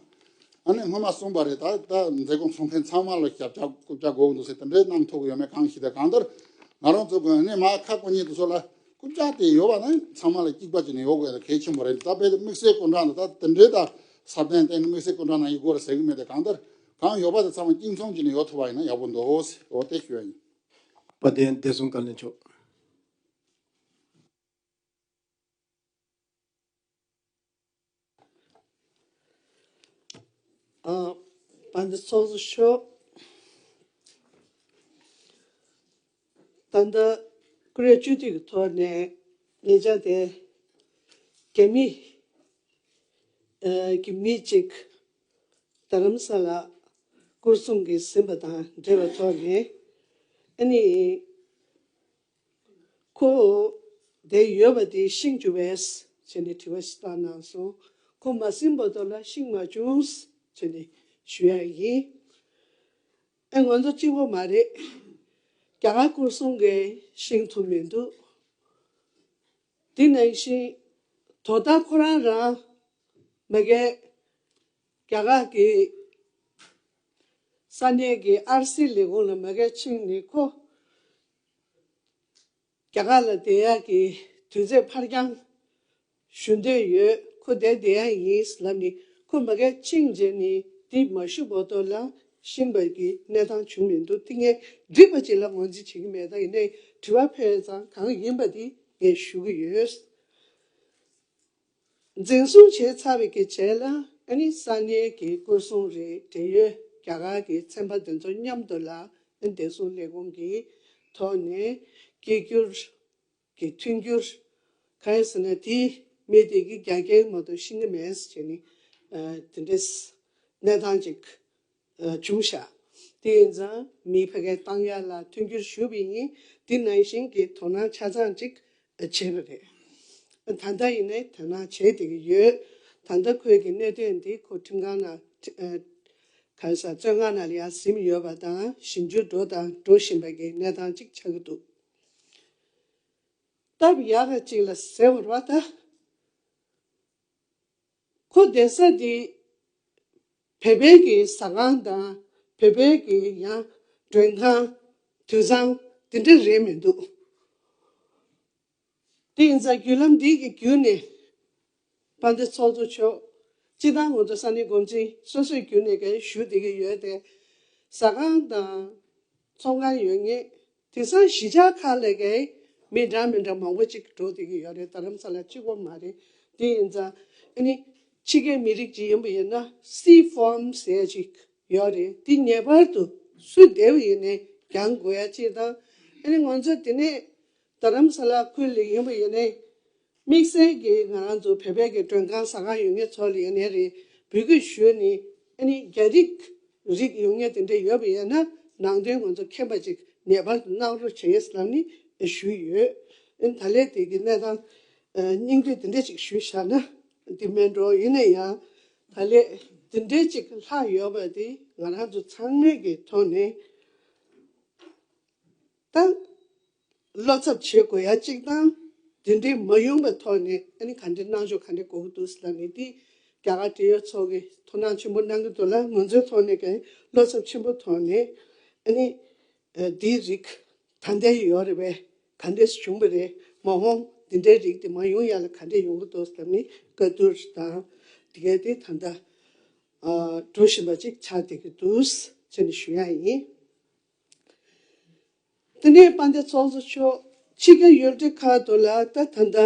ཨ་ནི་སྔོན་མ་གསུངས་པ་རེད། ད་ད་མཛད་སྒོ་ཚོགས་མཁན་ཚང་མ་ལ་ཞབས་བཅགས་རྐུབ་བཀྱག་དགོས་འདུག་ཟེར་དེ་འདྲའི་གནང་ཐུབ་ཀྱི་ཡོད་མེད་གང་ཤེས། ད་གང་ལྟར་ང་རང་ཚོ་གི་ཨ་ནི་མར་ཁ་སྐོང་མཁན་དེ་ཚོ་ལ། རྐུབ་བཀྱག་དེ་ཡོད་པ་ན་ཚང་མ་ལ་གཅིག་པ་བྱས་ནས་ཡོད་དགོས་ཡ་གལ་ཆེན་པོ་རེད། ད་དཔེ་དེ་དམིགས་བསལ་སྐུ་མགྲོན་དང་ད་དེ་འདྲའི་ད་ས་གནས་དེ་ནི་དམིགས་བསལ་སྐུ་མགྲོན་ནང་ཡོད་དགོས་རེད་ཟེར་གི་མེད། དེ་གང་ལྟར་གང་ཡོད་པ་དེ་ཚང་མ་གཅིག་མཚུངས་བྱས་ནས་ཡོད་ཐུབ་པ་ཡིན་ན་ཡག་པོ་འདུག་འོ་དེ་ཞུ་ཡ་ཡིན། དཔལ་ལྡན་བདེ་སྲུང་བཀའ་བློན་མཆོག་ཨ། དཔལ་ལྡན་ཚོགས་གཙོ་མཆོག་ད་ལྟ་ཀུ་རེ་སྤྱི་འཐུས་ཀྱི་ཐོག་ནས་ཉེ་ཆར་དེ་རྒྱ་མི་ཨ་གི་མི་གཅིག་རྡ་རམ་ས་ལ་སྐོར་སྲུང་གིས་ཟིན་པ་དང་འབྲེལ་བའི་ཐོག་ནས་ཨ་ནི། ཁོ་དེ་ཡོད་པ་དེ་ཤེས་རྒྱུ་བས་བྱས་ནས་དྲི་བ་ཞིག་བཏང་གནང་སོང་། ཁོ་མ་ཟིན་བར་དུ་ལ་ཤེས་མ་བྱུང་བྱས་ནས་ཞུ་ཡ་ཡིན། ཨེ་ང་ཚོ་གཅིག་པོ་མ་རེད། རྒྱ་གར་སྐོར་སྲུང་གིས་ཤེས་ཐུབ་མི་འདུག་དེ་ནང་བཞིན་དོ་བདག་ཁོ་རང་རང་མ་གི་རྒྱ་གར་གྱི་ས་གནས་ཀྱི་ཨར་སི་ལས་ཁུངས་ལ་མ་གི་ཕྱིན་ནས་ཁོ། རྒྱ་གར་ལ་བསྡད་ཡག་གི་དུས་ཚོད་ཕར་འགྱངས་ཞུ་འདོད་ཡོད། ཁོ་དེར་བསྡད་ཡག་ཡིན་ལབ་ནས་ཁོ་མ་གིར་ཕྱིན་རྗེས་ནས་འདི་མ་ཞུ་བར་དུ་ལ་ཤེས་པ་གི་གནས་སྟངས་བྱུང་མི་འདུག་དེ་ངས་འགྲིག་པ་ཅིག་ལ་ངོས་འཛིན་བྱེད་ཀྱི་མེད། ད་ཡིན་ནའི་དྲི་བ་ཕེབས་ཙང་གང་ཡིན་པ་འདི་ངས་ཞུ་གི་ཡོད། འཛིན་བཟུང་བྱས་ཚར་བའི་གི་རྗེས་ལ་ཨ་ནི་ས་གནས་ཀྱི་སྐོར་སྲུང་རེད། འབྲེལ་ཡོད་རྒྱ་གར་གྱི་ཚན་པ་དེ་ཚོ་མཉམ་དུ་ལ་ཨ་ནི་བདེ་སྲུང་ལས་ཁུངས་ཀྱི་ཐོག་ནས་སྐད་སྒྱུར་གྱི་མཐུན་འགྱུར་གང་ཡིན་ཟེར་ན་དེ་མི་དེ་གི་རྒྱ་སྐད་མ་གཏོགས་ཤེས་ཀྱི་མེད་ཟེར་བྱས་ནས་ཨ་དེ་འདྲས་གནས་སྟངས་ཅིག་ཨ་བྱུང་ཤག་དེ་ཡིན་ཙང་མི་ཕ་གིར་བཏང་ཡ་ལ་མཐུན་འགྱུར་ཞུས་པ་ཡིན། འདི་ནང་བཞིན་གྱི་དོ་སྣང་ཆ་ཚང་ཅིག་བྱས་པ་རེད། ད་ལྟ་ཡིན་ནའི་དོ་སྣང་བྱས་བསྡད་ཀྱི་ཡོད། ད་ལྟ་ཁོས་ཀྱི་གནད་དོན་འདི་ཁོ་ཁྲིམས་ཁང་ནང་ཁྲི་ཨ་ག་རེ་ཟེར། བཙོན་ཁང་ནང་ལ་ཡར་ཟིན་ཡོད་པ་དང་། ཞིབ་འཇུག་འགྲོ་དང་འགྲོ་བཞིན་པ་གི་གནས་སྟངས་ཅིག་ཆགས་ཀྱི་འདུག་སྟབས་ཡག་ག་ཅིག་ལ་ཟེར་བ་རེད་བ་ད། ཁོ་བསྡད་ས་དེ་བོད་པའི་གི་ཟ་ཁང་དང་། བོད་པའི་གི་ཡང་མགྲོན་ཁང་། དུད་ཚང་དེ་འདྲ་རེད་མི་འདུག་དེ་ཡིན་ཙང་བརྒྱུད་ལམ་འདི་གི་བརྒྱུད་ནས་དཔལ་ལྡན་ཚོགས་གཙོ་མཆོག་སྤྱིར་བཏང་ང་ཚོ་ས་གནས་འགོ་འཛིན་སོ་སོའི་བརྒྱུད་ནས་གས་ཞུ་བསྡད་ཀྱི་ཡོད་དེ། ཟ་ཁང་དང་ཚོང་ཁང་ཡོད་མཁན། དེང་སང་གཞིས་ཆགས་ཁག་ལ་གས་མི་འདྲ་མི་འདྲ་མང་པོ་ཅིག་འགྲོ་བསྡད་ཀྱི་ཡོད་རེད། རྡ་རམ་ས་ལ་གཅིག་པོ་མ་རེད། དེ་ཡིན་ཙང་ཨ་ནི་ཕྱི་རྒྱལ་མི་རིགས་ཅིག་ཡིན་པ་ཡིན་ན་སི་ཕོམ་ཟེར་ཅིག་ཡོད་རེད། དེ་ངེས་པར་དུ་སུ་བསྡད་པ་ཡིན་ནའི་རྒྱག་དགོས་ཡ་གཅིག་དང་། ཨ་ནི་ང་ཚོ་དེ་ནས་རྡ་རམ་ས་ལ་ཁུལ་ལ་ཡིན་པ་ཡིན་ནའི་དམིགས་བསལ་གྱི་ང་རང་ཚོ་བོད་པའི་གི་མགྲོན་ཁང་ཟ་ཁང་ཡོད་མཁན་ཚོ་ལ་ཡིན་ནའི་རེད། འབོད་སྐུལ་ཞུས་ནས་ཨ་ནི་རྒྱ་རིགས་རིགས་ཡོད་མཁན་དེ་འདྲ་ཡོད་པ་ཡིན་ན་ནང་དོན་ང་ཚོ་མཁྱེན་པ་ཅིག་ངེས་པར་དུ་གནང་རོགས་བྱེད་ལབ་ནས་ཞུས་ཡོད། ཨ་ནི་ད་ལན་དེ་གི་གནས་སྟངས་ཨ་སྙིང་བསྡུས་དེ་འདྲ་ཅིག་ཞུས་བཞག་ན་འདི་མིན་འགྲོ། ཡིན་ན་ཡང་ད་ལན་དེ་འདྲ་ཅིག་ལྷག་ཡོད་པ་དེ་ང་རང་ཚོ་ཚང་མའི་གི་ཐོག་ནས། ད་བློ་འཚབ་བྱེད་དགོས་ཡ་གཅིག་དང་། དེ་འདྲའི་མ་ཡོང་བའི་ཐོག་ནས་ཨ་ནི་ག་འདྲའི་གནང་ཕྱོགས་ག་འདྲའི་དགོས་ཀྱི་འདུག་ཟེར་ལབ་ནས། དེ་རྒྱ་གར་འབྲེལ་ཡོད་ཚོ་གིས་དོ་སྣང་ཆེན་པོ་གནང་གི་འདུག་ལ། ང་ཚོའི་ཐོག་ནས་ཀྱང་བློ་འཚབ་ཆེན་པོ་ཐོག་ནས་ཨ་ནི་ཨ་འདིའི་རིགས་ག་འདྲ་ཡོད་རེད་པས། ག་འདྲས་བྱུང་བ་རེད། མ་འོངས་འདི་འདྲའི་རིགས་དེ་མ་ཡོང་ཡ་ལ་ག་འདྲས་ཡོང་གི་འདུག་ཟེར་ལབ་ནས་བཀའ་བསྡུར་དང་དེ་གས་དེ་ད་ལྟ་ཨ་འགྲོ་བཞིན་པ་ཅིག་ཆགས་བསྡད་ཀྱི་འདུག་ཟེར་ནས་ཞུ་ཡ་ཡིན། དེ་ནས་དཔལ་ལྡན་ཚོགས་གཙོ་མཆོག་ཕྱི་རྒྱལ་ཡུལ་གྲུ་ཁག་ཏུ་ལ་ད་ད་ལྟ་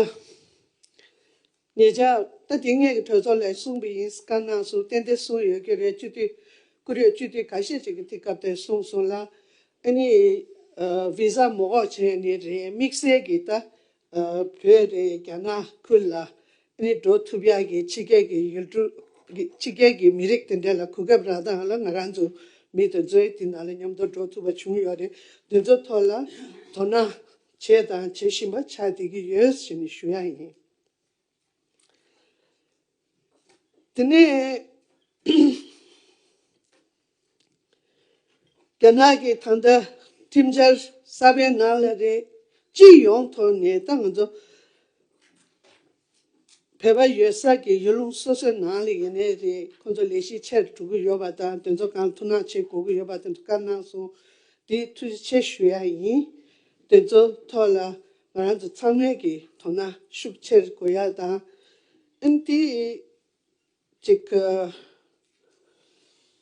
ཉེ་ཆར་ད་དེ་སྔའི་གི་གྲོས་ཚོགས་ལ་གསུངས་པ་ཡིན། བཀའ་གནང་སོང་། ཏན་ཏན་གསུངས་ཡོད་ཀྱི་རེད། སྤྱི་འཐུས་བཀུར་འོས་སྤྱི་འཐུས་ཁ་ཤས་ཅིག་གིས་དེ་སྐབས་དེར་གསུངས་སོང་ལ། ཨ་ནི་ཨ་བི་ཟ་མ་དགོས་བྱས་ནས་རེད། དམིགས་བསལ་གྱི་ད་ཨ་བོད་རེད། རྒྱ་ནག་ཁུལ་ལ་ཨ་ནི་འགྲོ་ཐུབ་ཡག་གི་ཕྱི་རྒྱལ་གྱི་ཡུལ་གྲུ་གི་ཕྱི་རྒྱལ་གྱི་མི་རིགས་དེ་འདྲ་ལ་གོ་སྐབས་རག་སྟངས་ལ་ང་རང་ཚོ་མི་དེ་ཚོའི་དེ་ནང་ལ་མཉམ་དུ་འགྲོ་ཐུབ་པ་བྱུང་ཡོད་རེད། དེ་ཚོ་ཐོག་ལ་དོ་སྣང་བྱས་དང་བྱེད་བཞིན་པ་ཆགས་བསྡད་ཀྱི་ཡོད་ཟེར་ནས་ཞུ་ཡ་ཡིན། དེ་ནས་རྒྱ་ནག་གི་ད་ལྟ་ཁྲིམས་འཆར་གསར་པའི་ནང་ལ་རེད། སྤྱི་ཡོངས་ཐོག་ནས་ད་ང་ཚོ་བོད་པ་ཡོད་ས་གི་ཡུལ་ལུང་སོ་སོའི་ནང་ལ་ཡིན་ནའི་རེད། ཁོང་ཚོ་ལས་གཞི་ཆེར་འགྲོ་གི་ཡོད་པ་དང་། དེ་ཚོ་གང་ཐུགས་སྣང་བྱེད་དགོས་ཀྱི་ཡོད་པ་དེ་ཚོ་བཀའ་གནང་སོང་། དེ་ཐུགས་རྗེ་ཆེ་ཞུ་ཡ་ཡིན། དེ་ཚོ་ཐོག་ལ་ང་རང་ཚོ་ཚང་མས་ཀྱི་དོ་སྣང་ཤུགས་ཆེར་དགོས་ཡ་དང་། ཨ་ནི་དེ་ཅིག་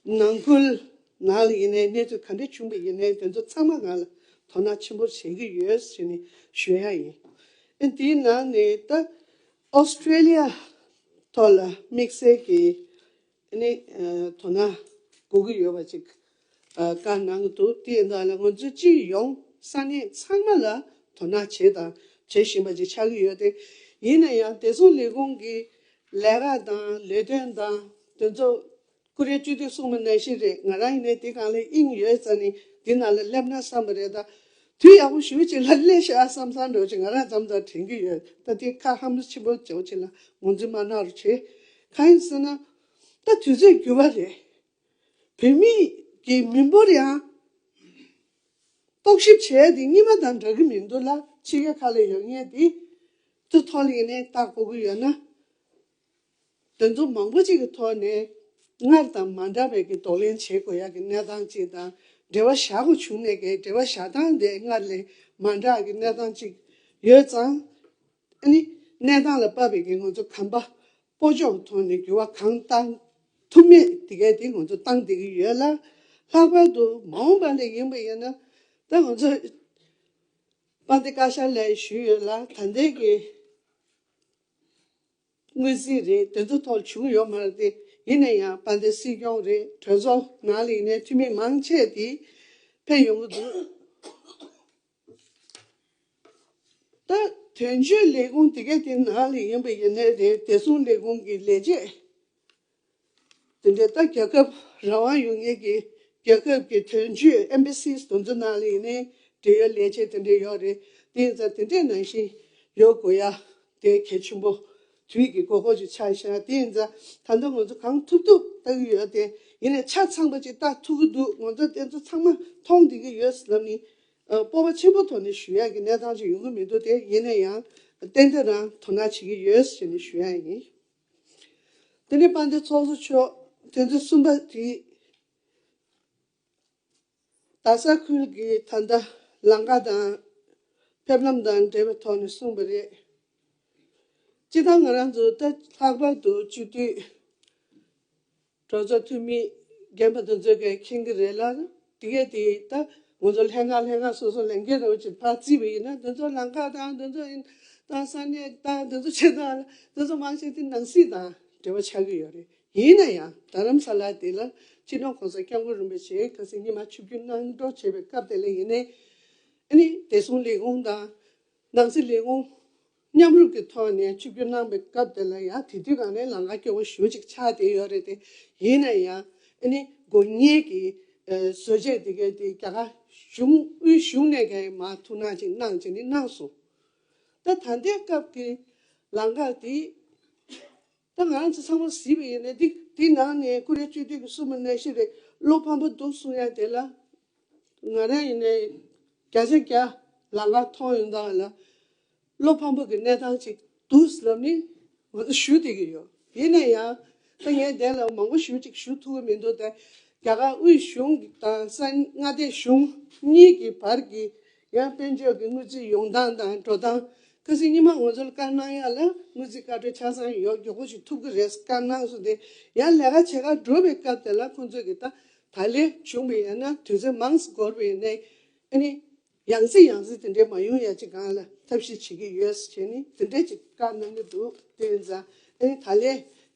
ནང་ཁུལ་ནང་ལ་ཡིན་ནའི་གནས་ཚུལ་ག་འདྲ་བྱུང་བ་ཡིན་ནའི་དེ་ཚོ་ཚང་མ་ང་ལ་དོ་སྣང་ཆེན་པོ་བྱེད་ཀྱི་ཡོད་ཟེར་ནས་ཞུ་ཡ་ཡིན། ཨ་ནི་དེའི་ནང་ནས་ད་ཨོ་སི་ཀྲེ་ལི་ཡ་ཐོག་ལ་དམིགས་བསལ་གྱི་ཨ་ནི་ཨ་དོ་སྣང་དགོས་ཀྱི་ཡོད་པ་ཅིག་ཨ་བཀའ་གནང་གི་འདུག་དེ་ཡིན་ད་ལ་ང་ཚོ་སྤྱི་ཡོངས་ས་གནས་ཚང་མ་ལ་དོ་སྣང་བྱེད་དང་བྱེད་བཞིན་པ་ཅིག་ཆགས་ཀྱི་ཡོད་དེ། ཡིན་ན་ཡང་བདེ་སྲུང་ལས་ཁུངས་ཀྱི་ལས་ཀ་དང་ལས་དོན་དང་དེ་ཚོ་བཀུར་འོས་སྤྱི་འཐུས་གསུངས་པ་ནང་བཞིན་རེད། ང་རང་ཡིན་ནའི་དེ་སྒང་ལ་དབྱིངས་ཡོད་ཙང་ནི་འདི་ནང་ལ་སླེབས་ན་བསམ་པ་རེད། ད་དུས་ཡག་པོ་ཞེ་པོ་ཅིག་ལ་སླེབས་ཤག་བསམ་བསམ་འདྲ་བོ་ཅིག་ང་རང་ཙམ་ཙམ་དྲན་གྱི་ཡོད། ད་དེ་ཁ་ཧམ་པ་ཆེན་པོ་བྱེད་པོ་ཅིག་ལ་ངོས་འཛིན་མ་གནང་རོགས་བྱེད། གང་ཡིན་ཟེར་ན་ད་དུས་ཚོད་འགྱུར་བ་རེད། བོད་མི་གི་མི་འབོར་ཡང་རྟོག་ཞིབ་བྱས་ཏེ་སྔོན་མ་དང་འདྲ་གི་མི་འདུག་ལ། ཕྱི་རྒྱལ་ཁག་ལ་ཡོད་མཁན་དེ་ཚོ་ཐོག་ལ་ཡིན་ནའི་ལྟ་དགོས་ཀྱི་ཡོད་ན། དེ་ཚོ་མང་པོ་ཅིག་གི་ཐོག་ནས་སྔར་དང་མ་འདྲ་བའི་གི་གདོང་ལེན་བྱེད་དགོས་ཡག་གི་གནས་སྟངས་ཅིག་དང་། འབྲེལ་བ་བཞག་དགོས་བྱུང་ནས་གི་འབྲེལ་བ་བཞག་སྟངས་དེ་སྔར་ལས་མ་འདྲ་གི་གནས་སྟངས་ཅིག་ཡོད་ཙང་། ཨ་ནི་གནས་སྟངས་ལ་དཔག་པའི་གི་ང་ཚོ་གོམ་པ་སྤོ་ཆོག་གི་ཐོག་ནས་འགྱུར་བ་གང་བཏང་ཐུབ་མེད་དེ་གའི་དེ་ང་ཚོ་བཏང་བསྡད་ཀྱི་ཡོད་ལ། ལྷག་པར་དུ་མ་འོངས་པ་ལ་ཡིན་པ་ཡིན་ན་ད་ང་ཚོ་དཔལ་ལྡན་བཀའ་ཤག་ལ་ཞུས་ཡོད་ལ། ད་ལྟའི་གི་དངོས་རྫས་རེད། དེ་ཚོ་ཐོག་བྱུང་ཡོད་མ་རེད་དེ། ཡིན་ན་ཡང་དཔལ་ལྡན་སྲིད་སྐྱོང་རེད། གྲོས་ཚོགས་ནང་ལ་ཡིན་ནའི་འཐུས་མི་མང་ཆེ་དེ་ཕེབས་ཡོང་གི་འདུག་ད་དོན་གཅོད་ལས་ཁུངས་དེ་གའི་དེ་ནང་ལ་ཡིན་པ་ཡིན་ནའི་རེད། བདེ་སྲུང་ལས་ཁུངས་ཀྱི་ལས་བྱེད་དེ་འདྲ་ད་རྒྱལ་ཁབ་རང་དབང་ཡོད་མཁན་གྱི་ རྒྱལ་ཁབ་ཀྱི་དོན་གཅོད་ཨེམ་བྷ་སིས་དེ་ཚོ་ནང་ལ་ཡིན་ནའི་འབྲེལ་ཡོད་ལས་བྱེད་དེ་འདྲ་ཡོད་རེད། དེ་ཡིན་ཙང་དེ་འདྲའི་ནང་བཞིན་ཡོད་དགོས་ཡ་དེ་གལ་ཆེན་པོ་དུས་ཀྱི་དགོས་མཁོ་ཅིག་ཆགས་ཤག་དེ་ཡིན་ཙང་ད་ལྟ་ང་ཚོ་གང་ཐུབ་ཐུབ་ལྟ་གི་ཡོད་དེ། ཡིན་ནའི་ཆ་ཚང་པ་ཅིག་ལྟ་ཐུབ་ཀྱི་འདུག་ང་ཚོ་དེ་ཚོ་ཚང་མ་མཐོང་བསྡད་ཀྱི་ཡོད་ལབ་ནི། ཨ། སྤོབས་པ་ཆེན་པོ་ཐོག་ནས་ཞུ་ཡག་གི་གནས་སྟངས་ཅིག་ཡོང་གི་མི་འདུག་དེ་ཡིན་ན་ཡང་ཏན་ཏན་རང་དོ་སྣང་བྱེད་ཀྱི་ཡོད་ཞེས་ནས་ཞུ་ཡག་ཡིན། དེ་ནས་དཔལ་ལྡན་ཚོགས་གཙོ་མཆོག་དེ་ཚོ་གསུམ་པ་དེ། རྡ་ས་ཁུལ་གྱི་ད་ལྟ་ལམ་ཁ་དང་ཕེབས་ལམ་དང་འབྲེལ་བའི་ཐོག་ནས་གསུངས་པ་རེད། སྤྱིར་བཏང་ང་རང་ཚོ་ད་ལྷག་པར་དུ་སྤྱི་འཐུས་གྲོས་ཚོགས་འཐུས་མི་རྒན་པ་དེ་ཚོས་གས་མཁྱེན་གྱི་རེད་ལ། དེ་གས་དེ་ད་ང་ཚོ་ལྷན་ཁང་ལྷན་ཁང་སོ་སོ་ལས་འགན་རེ་བ་ཅིག་ཕར་བརྩིས་པ་ཡིན་ན། དེ་ཚོ་ལམ་ཁ་དང་དེ་ཚོ་ཡིན་དང་ས་གནས་དང་དེ་ཚོ་བྱེད་སྟངས་དེ་ཚོ་མང་ཆེ་དེ་ནང་སྲིད་དང་འབྲེལ་བ་ཆགས་ཀྱི་ཡོད་རེད། ཡིན་ན་ཡང་རྡ་རམ་ས་ལ་དེ་ལ་སྤྱི་ནོར་གོང་ས་སྐྱབས་མགོན་རིན་པོ་ཆེ་ཁ་སང་ཉི་མ་ཆིབས་བསྒྱུར་གནང་འགྲོ་བྱས་པའི་སྐབས་དེ་ལ་ཡིན་ནའི། ཨ་ནི་བདེ་སྲུང་ལས་ཁུངས་དང་ནང་སྲིད་ལས་ཁུངས་མཉམ་རུབ་ཀྱི་ཐོག་ནས་ཆིབས་བསྒྱུར་གནང་པའི་སྐབས་དེ་ལ་ཡང་དེ་དུས་གང་ནས་ལམ་ཁ་སྐྱོ་བོ་ཞེ་པོ་ཅིག་ཆགས་བསྡད་ཡོད་རེད་དེ། ཡིན་ན་ཡང་ཨ་ནི་དགོས་ངེས་ཀྱི་ཨ་བཟོ་བཅོས་དེ་གའི་དེ་རྒྱ་གར་གཞུང་དབུས་གཞུང་ནས་ཀྱང་མར་ཐུགས་སྣང་ཅིག་གནང་བྱས་ནས་གནང་སོང་། ད་ད་ལྟའི་སྐབས་ཀྱི་ལམ་ཁ་དེ། ད་ང་རང་ཚོ་ཚང་མ་གཟིགས་པ་ཡིན་ན་འདི་འདི་ནང་ནས་ཀོ་རི་ཡ་སྤྱི་འཐུས་ཀྱིས་གསུངས་པ་ནང་བཞིན་རེད། བློ་ཕམ་པོ་འདུག་གསུང་ཡ་དེ་ལ་ང་རང་ཡིན་ནའི་བརྒྱ་ཆ་བརྒྱ་ལམ་ཁ་མཐོང་ཡོང་དང་ལ། བློ་ཕམ་པོ་གི་གནས་སྟངས་ཅིག་འདུག་ལབ་ནི་ང་ཚོ་ཞུ་བསྡད་ཀྱི་ཡོད། ཡིན་ན་ཡང་ད་ངས་དེ་ལ་མང་པོ་ཞུ་ཅིག་ཞུ་ཐུབ་ཀྱི་མི་འདུག་ད་རྒྱ་གར་དབུས་གཞུང་དང་ས་མངའ་སྡེ་གཞུང་གཉིས་ཀྱི་བར་གྱི་ཡང་དཔལ་འབྱོར་གྱི་དངུལ་རྩིས་ཡོང་སྟངས་དང་འགྲོ་སྟངས། ཁ་སང་ཉི་མ་ང་ཚོ་ལ་བཀའ་གནང་ཡ་ལ་དངུལ་རྩིས་བཀའ་འཁྲོལ་ཆ་ཚང་ཡོད། མགྱོགས་པོ་ཞིག་ཐུབ་ཀྱི་རེད་བཀའ་གནང་སོང་སྟེ། ཡང་ལས་ཀ་བྱེད་གར་འགྲོ་བའི་སྐབས་དེ་ལ་ཁོང་ཚོས་ཀྱི་ད་ད་ལས་བྱུང་བ་ཡིན་ན་དུས་ཚོད་མང་ཙམ་འགོར་བ་ཡིན་ནའི། ཨ་ནི་ཡང་སེ་ཡང་སེ་དེ་འདྲའི་མ་ཡོང་ཡ་ཅིག་སྒང་ལ་ཐབས་ཤེས་བྱེད་ཀྱི་ཡོད་ཟེར་བྱས་ནི་དེ་འདྲའི་ཅིག་བཀའ་གནང་གི་འདུག་དེ་ཡིན་ཙང་ཨ་ནི་ད་ལས་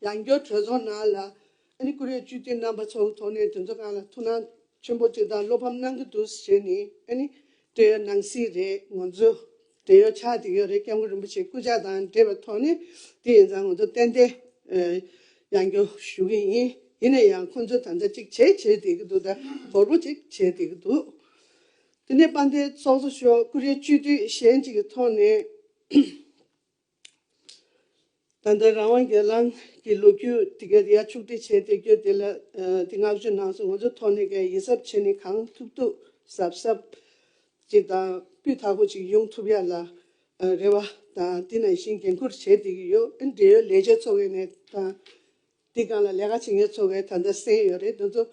ཡང་སྐྱར་གྲོས་ཚོགས་ནང་ལ་ཨ་ནི་ཀོ་རི་ཡ་སྤྱི་འཐུས་རྣམ་པ་ཚོ་གི་ཐོག་ནས་དེ་ཚོ་སྒང་ལ་ཐུགས་སྣང་ཆེན་པོ་ཅིག་དང་བློ་ཕམ་གནང་གི་འདུག་ཟེར་བྱས་ནི། ཨ་ནི་འབྲེལ་ཡོད་ནང་སྲིད་རེད། ང་ཚོ་འབྲེལ་ཡོད་ཆགས་བསྡད་ཡོད་རེད། སྐྱབས་མགོན་རིན་པོ་ཆེའི་སྐུ་ཕྱྭ་དང་འབྲེལ་བའི་ཐོག་ནས། དེ་ཡིན་ཙང་ང་ཚོ་ཏན་ཏན་ཨ་ཡང་སྐྱར་ཞུ་གི་ཡིན། ཡིན་ན་ཡང་ཁོང་ཚོ་ད་ལྟ་ཅིག་བྱས་བྱས་བསྡད་ཀྱི་འདུག་ད་འབོར་པོ་ཅིག་བྱས་བསྡད་ཀྱི་འདུག་དེ་ནས་དཔལ་ལྡན་ཚོགས་གཙོ་མཆོག་ཀོ་རི་ཡ་སྤྱི་འཐུས་གཞན་གཅིག་གི་ཐོག་ནས། ད་ལྟ་རང་དབང་སྒེར་ལངས་ཀྱི་ལོ་རྒྱུས་དེ་ག་ཡར་ཕྱོགས་སྒྲིག་བྱས་བསྡད་རྒྱུ་དེ་ལ་ཨ་དེ་བསྔགས་བརྗོད་གནང་སོང་། ང་ཚོ་ཐོག་ནས་ཀྱང་ཡིད་གཟབ་བྱས་ནས་གང་ཐུབ་ཐུབ་གཟབ་གཟབ་ཅིག་དང་སྤུས་དག་པོ་ཅིག་ཡོང་ཐུབ་ཡ་ལ་ཨ་རེ་བ་དང་དེ་ནང་བཞིན་འགན་འཁུར་བྱས་བསྡད་ཀྱི་ཡོད། ཨ་འབྲེལ་ཡོད་ལས་བྱེད་ཚོ་གས་ནས་དང་དེ་སྒང་ལ་ལས་ཀ་བྱེད་མཁན་ཚོ་གས་ད་ལྟ་གསན་ཡོད་རེད། དེ་ཚོ་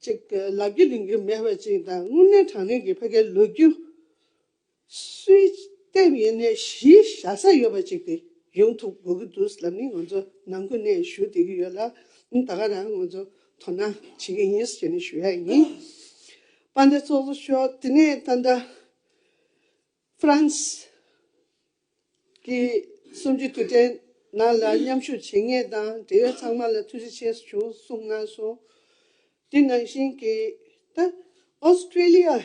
ཅིག་ལབ་རྒྱུ་ལིང་རྒྱུ་མེད་པ་ཅིག་དང་། དངོས་གནས་དྲང་གནས་ཀྱི་ཕ་གིའི་ལོ་རྒྱུས་སུས་བལྟས་པ་ཡིན་ནའི་གཞི་བཞག་ས་ཡོད་པ་ཅིག་དེ་ཡོང་ཐུབ་དགོས་ཀྱི་འདུག་ལབ་ནི་ང་ཚོ་ནང་ཁུལ་ནས་ཞུ་བསྡད་ཀྱི་ཡོད་ལ། ད་ག་རང་ང་ཚོ་དོ་སྣང་བྱེད་ཀྱི་ཡིན་ཟེར་ནས་ཞུ་ཡ་ཡིན། དཔལ་ལྡན་ཚོགས་གཙོ་མཆོག་དེ་ནས་ད་ལྟ་ཧྥ་རན་སི་གི་གསུམ་བཅུའི་དུས་དྲན་ནང་ལ་མཉམ་ཞུགས་བྱེད་མཁན་དང་འབྲེལ་ཡོད་ཚང་མ་ལ་ཐུགས་རྗེ་ཆེ་ཞུ་གསུངས་གནང་སོང་། དེ་ནང་བཞིན་གྱི་ད་ཨོ་སི་ཀྲེ་ལི་ཡ་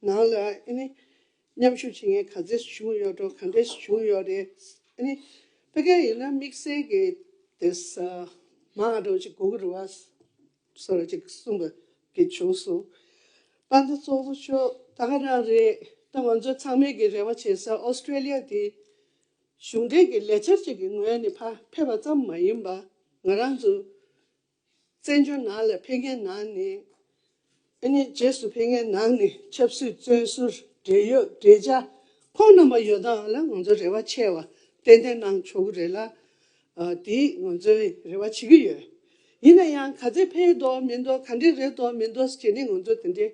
ནང་ལ་ཨ་ནི་མཉམ་ཞུགས་བྱེད་མཁན་ག་ཚད་བྱུང་ཡོད་འགྲོ། ག་འདྲས་བྱུང་ཡོད་རེད། ཨ་ནི་ཕ་གི་ཡིན་ན་དམིགས་བསལ་གྱི་དེ་ས་མང་འགྲོ་ཅིག་དགོས་ཀྱི་རེད་བ། སོ་ར་ཅིག་གསུངས་པ་གི་བྱུང་སོང་། དཔལ་ལྡན་ཚོགས་གཙོ་མཆོག་ད་ག་རང་རེད། ད་ང་ཚོ་ཚང་མས་ཀྱི་རེ་བ་བྱེད་ས་ཨོ་སི་ཀྲེ་ལི་ཡ་དེ་གཞུང་འབྲེལ་གྱི་ལས་འཆར་ཅིག་གི་ངོས་ནས་ཕར་ཕེབས་པ་ཙམ་མ་ཡིན་པ། ང་རང་ཚོ་བཙན་བྱོལ་ནང་ལ་ཕེབས་མཁན་ནང་ནས་ཨ་ནི་རྗེས་སུ་ཕེབས་མཁན་ནང་ནས་ཆབ་སྲིད་བཙོན་ཟུར་འབྲེལ་ཡོད་འབྲེལ་ཆགས་ཁོང་རྣམ་པ་ཡོད་སྟངས་ལ་ང་ཚོ་རེ་བ་ཆེ་བ་ཏན་ཏན་གནང་ཆོག་གི་རེད་ལ། ཨ་དེ་ང་ཚོས་རེ་བ་བྱེད་ཀྱི་ཡོད། ཡིན་ན་ཡང་ག་ཚད་ཕེབས་འདུག་མི་འདུག་ག་འདྲས་རེད་འདུག་མི་འདུག་ཟེར་ནས་ང་ཚོ་དེ་འདྲའི་